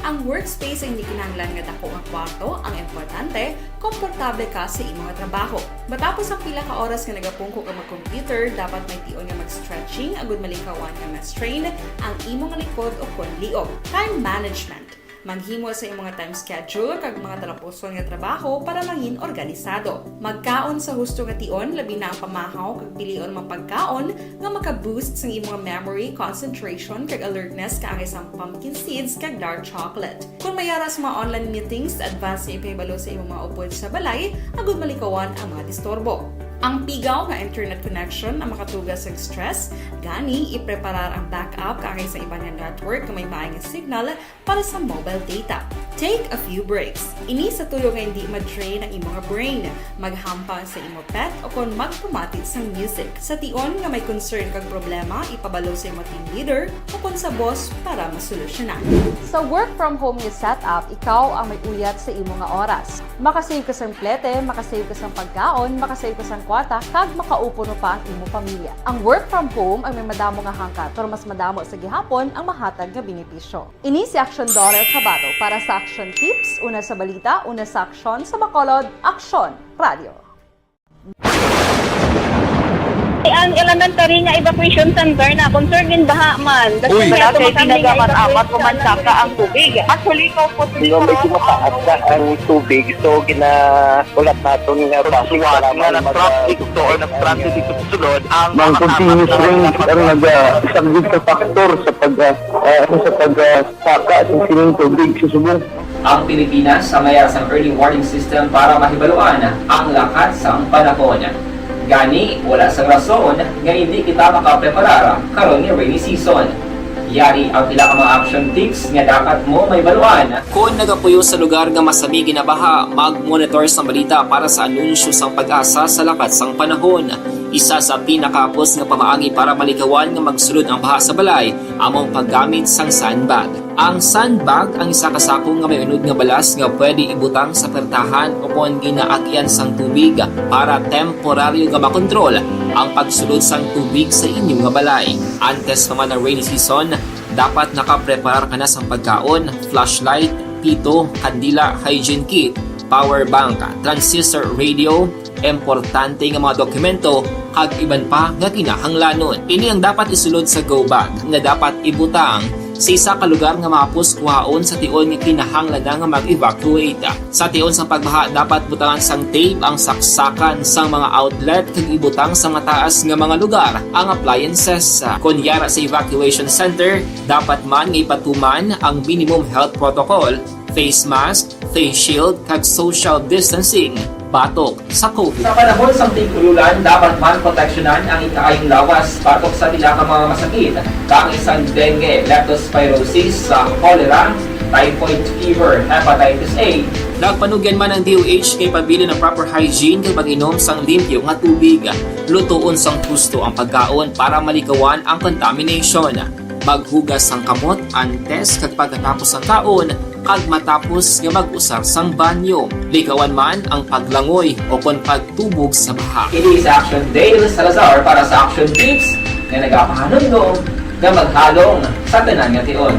Ang workspace ay hindi kinahanglan nga dako nga kwarto, ang importante, komportable ka sa imo nga trabaho. Matapos ang pila ka oras nga nagapungko ka mag-computer, dapat may tion nga mag-stretching agud malikawan nga ma-strain ang imo nga likod o kon liog. Time management. Maghimo sa imo nga time schedule kag mga talapuson nga trabaho para mangin organisado. Magkaon sa husto nga tion, labi na ang pamahaw kag pilion nga pagkaon nga maka-boost sang imo nga memory, concentration, kag alertness kaangay sang pumpkin seeds kag dark chocolate. Kon may ara sa mga online meetings, advance nga ipahibalo sa imo mga upod sa balay agud malikawan ang mga disturbo. Ang pigaw nga internet connection ang makatuga sa stress, gani ipreparar ang backup kaangay sa iban nga network nga may maay nga signal para sa mobile data. Take a few breaks. Ini sa tuyo nga hindi ma-drain ang imo nga brain. Maghampang sa imo pet o kon magpamati sang music. Sa tion nga may concern kag problema, ipabalo sa imo team leader o kon sa boss para masolusyonan. Sa work from home nga setup, ikaw ang may uyat sa imo nga oras. Makasave ka sang plete, makasave ka sang pagkaon, makasave ka sang kwarta, kag makaupo pa ang imo pamilya. Ang work from home ang may madamo nga hangkat, pero mas madamo sa gihapon ang mahatag nga benepisyo. Ini si Action Dollar Kabato para sa Action Tips, una sa balita, una sa aksyon, sa Bacolod, Aksyon Radio. Ang elementary nga evacuation center na concern gid baha man. Uy. Wala kay pinagaman amat, pumansaka ang tubig. Actually, ikaw po, medyo mataas na ang tubig, so ginahulat naton nga traffic nga nag-traffic to or nag-traffic ito sulod ang mga continuous rain ang nag-, ah, isang sa factor sa pag, ah, ah, ano, sa pag, ah, saka sa sining tubig sa subong. Ang Pilipinas ang may sang early warning system para mahibaluan ang lakat sang panahon. Gani, wala sang rason nga hindi kita makapreparar karon nga rainy season. Yari ang pila ka mga action tips nga dapat mo mahibaluan. Kon nagapuyo sa lugar nga masami ginabaha, mag-monitor sang balita para sa anunsyo sang PAGASA sa lakat sang panahon. Isa sa pinakahapos nga pamaagi para malikawan nga magsulod ang baha sa balay amo ang paggamit sang sandbag. Ang sandbag ang isa ka sako nga may unod nga balas nga pwede ibutang sa pertahan o kon ginaagyan sang tubig para temporaryo nga makontrol ang pagsulod sang tubig sa inyo nga balay. Antes pa man ang rainy season, dapat nakapreparar ka na sang pagkaon, flashlight, pito, kandila, hygiene kit, power bank, transistor radio, importante nga mga dokumento, kag iban pa nga kinahanglanon. Ini ang dapat isulod sa go bag nga dapat ibutang Sa isa ka lugar nga mahapos kuhaon sa tion nga kinahanglan na nga mag-evacuate. Sa tion sang pagbaha, dapat butangan sang tape ang saksakan sang mga outlet kag ibutang sa mataas nga mga lugar ang appliances. Kon yara sa evacuation center, dapat man nga ipatuman ang minimum health protocol, face mask, face shield, kag social distancing batok sa COVID. Sa panahon sang tig-ululan, dapat man proteksyonan ang ikaayong lawas batok sa pila ka mga masakit, kaangay sang dengue, leptospirosis, sa cholera, typhoid fever, hepatitis A. Nagpanugyan man ang D O H nga ipabilin ang proper hygiene kag pag-inom sang limpyo nga tubig. Lutoon sang husto ang pagkaon para maligawan ang contamination. Maghugas sang kamot antes kag pagkatapos sang kaon, kag matapos nga mag-usar sang banyo. Ligawan man ang paglangoy o kon pagtubog sa baha. Ini sa Action Dale Salazar para sa Action Tips nga nagapahanumdom nga maghalong sa tanan nga tion.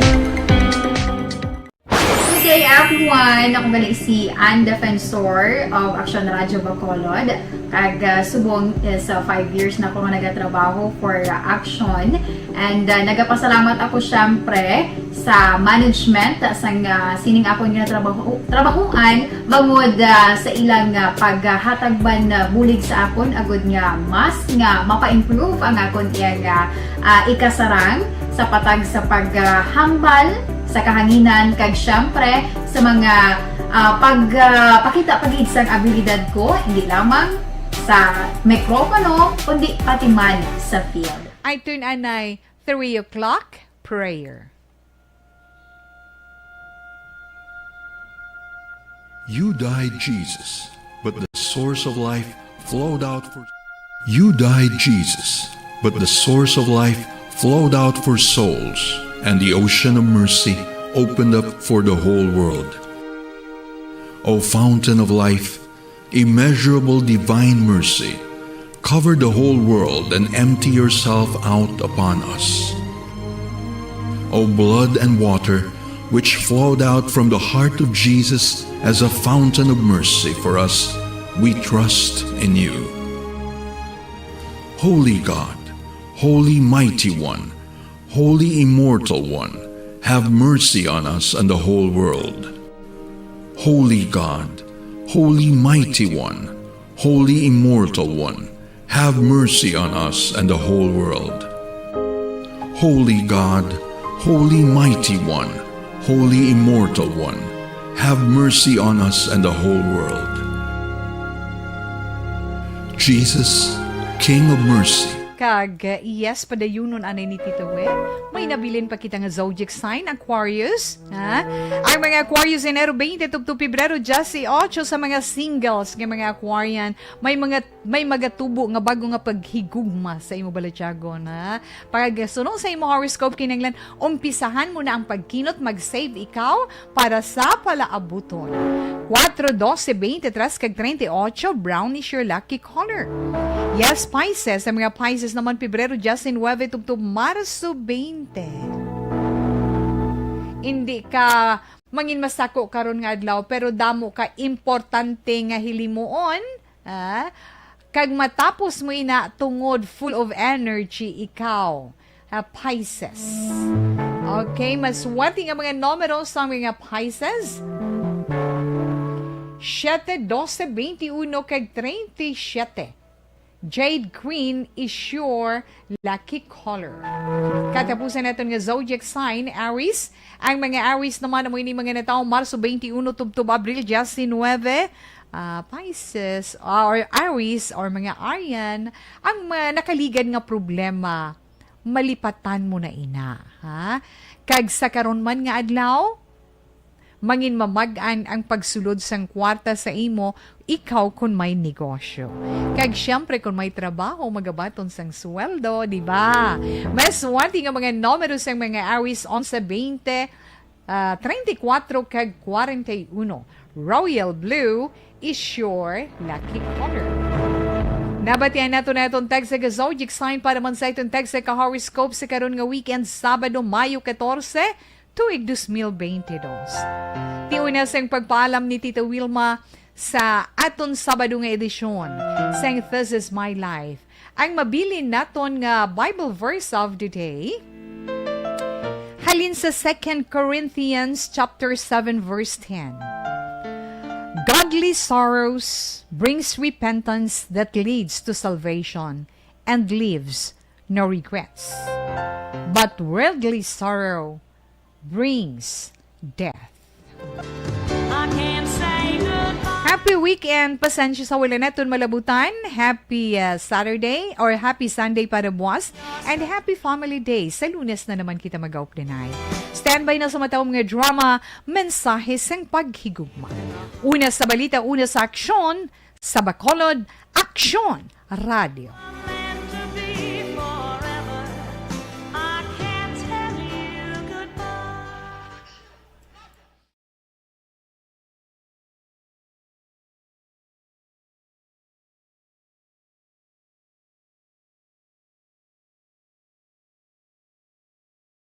Good day, everyone! Ako gali si Ann Defensor of Action Radio Bacolod. Kag, ah, subong is, ah, five years na ako nga nagatrabaho for, ah, Action. And, ah, nagapasalamat ako, syempre, sa management, ah, sang, ah, sining akon nga trabaho, trabahuan, bangod, ah, sa ilang, ah, paghatag man, ah, bulig sa akon, agud nga mas nga mapa-improve ang akon iyang, ah, ah, ikasarang sa patag sa paghambal sa kahanginan, kag syempre sa mga, ah, pag, ah, pakita pa gid sang abilidad ko, hindi lamang sa mikropono, kundi pati man sa field. I turn anay three o'clock prayer. You died, Jesus, but the source of life flowed out for You died, Jesus, but the source of life flowed out for souls, and the ocean of mercy opened up for the whole world. O fountain of life, immeasurable divine mercy, cover the whole world and empty yourself out upon us. O blood and water, which flowed out from the heart of Jesus as a fountain of mercy for us, we trust in you. Holy God, Holy Mighty One, Holy Immortal One, have mercy on us and the whole world. Holy God, Holy Mighty One, Holy Immortal One, have mercy on us and the whole world. Holy God, Holy Mighty One, Holy Immortal One, have mercy on us and the whole world. Jesus, King of Mercy. Kag, yes, padayunon anay ni Tito Wer. May nabilin pa kita nga zodiac sign, Aquarius. Ha? Ang mga Aquarius, Enero twenty tubtob Pebrero diyes ocho, sa mga singles nga mga Aquarian, may mga, may magatubo nga bago nga paghigugma sa imo balatyagon, ha? Pagsuno sa imo horoscope, kinahanglan umpisahan mo na ang pagkinot, mag-save ikaw para sa palaabuton. Kuwatro, dose, beintitres, kag treinta y ocho, brown is your lucky color. Yes, Pisces. Ang mga Pisces naman, Pebrero diyes nuebe tubtob Marso twenty. Hindi ka mangin masako karon nga adlaw, pero damo ka importante nga hilimuon, ah, kag matapos mo ina tungod full of energy ikaw, ah, Pisces. Okay, maswerte nga mga numero sa mga Pisces. Siete, dose, beintiuno, kag treinta y siete. Jade green is your lucky color. Katapusan naton nga zodiac sign, Aries. Ang mga Aries naman amo ini mga natawo Marso twenty-one tubtob Abril diecinuebe. Ah, Pisces, ah, or Aries, or mga Arian, ang mga nakaligad nga problema, malipatan mo na ina, ha? Kag sa karon man nga adlaw, mangin mamag-an ang pagsulod sang kwarta sa imo, ikaw kon may negosyo. Kag siyempre, kon may trabaho, magabaton sang sweldo, di ba? Maswerte nga mga numero sang mga Aries, onse, bente, ah, treinta y cuatro kag cuarenta y uno. Royal blue is your lucky color. Nabatian nato na atong tagsa ka zodiac sign para man sa atong tagsa ka horoscope sa karon nga weekend, Sabado, Mayo catorce, tuig dos mil bente dos. Tiuna sang pagpaalam ni Tita Wilma sa aton Sabado nga edisyon sang This Is My Life. Ang mabilin naton nga Bible verse of the day, Halin sa Second Corinthians chapter seven, verse ten. Godly sorrows brings repentance that leads to salvation and leaves no regrets. But worldly sorrow brings death. I can't say goodbye. Happy weekend! Pasensya sa wala naton malabutan. Happy uh, Saturday or happy Sunday para buwas. And happy family day. Sa Lunes na naman kita mag-updanay. Standby na sa matawag nga drama, mensahe sang paghigugma. Una sa balita, una sa aksyon, sa Bacolod, Aksyon Radio.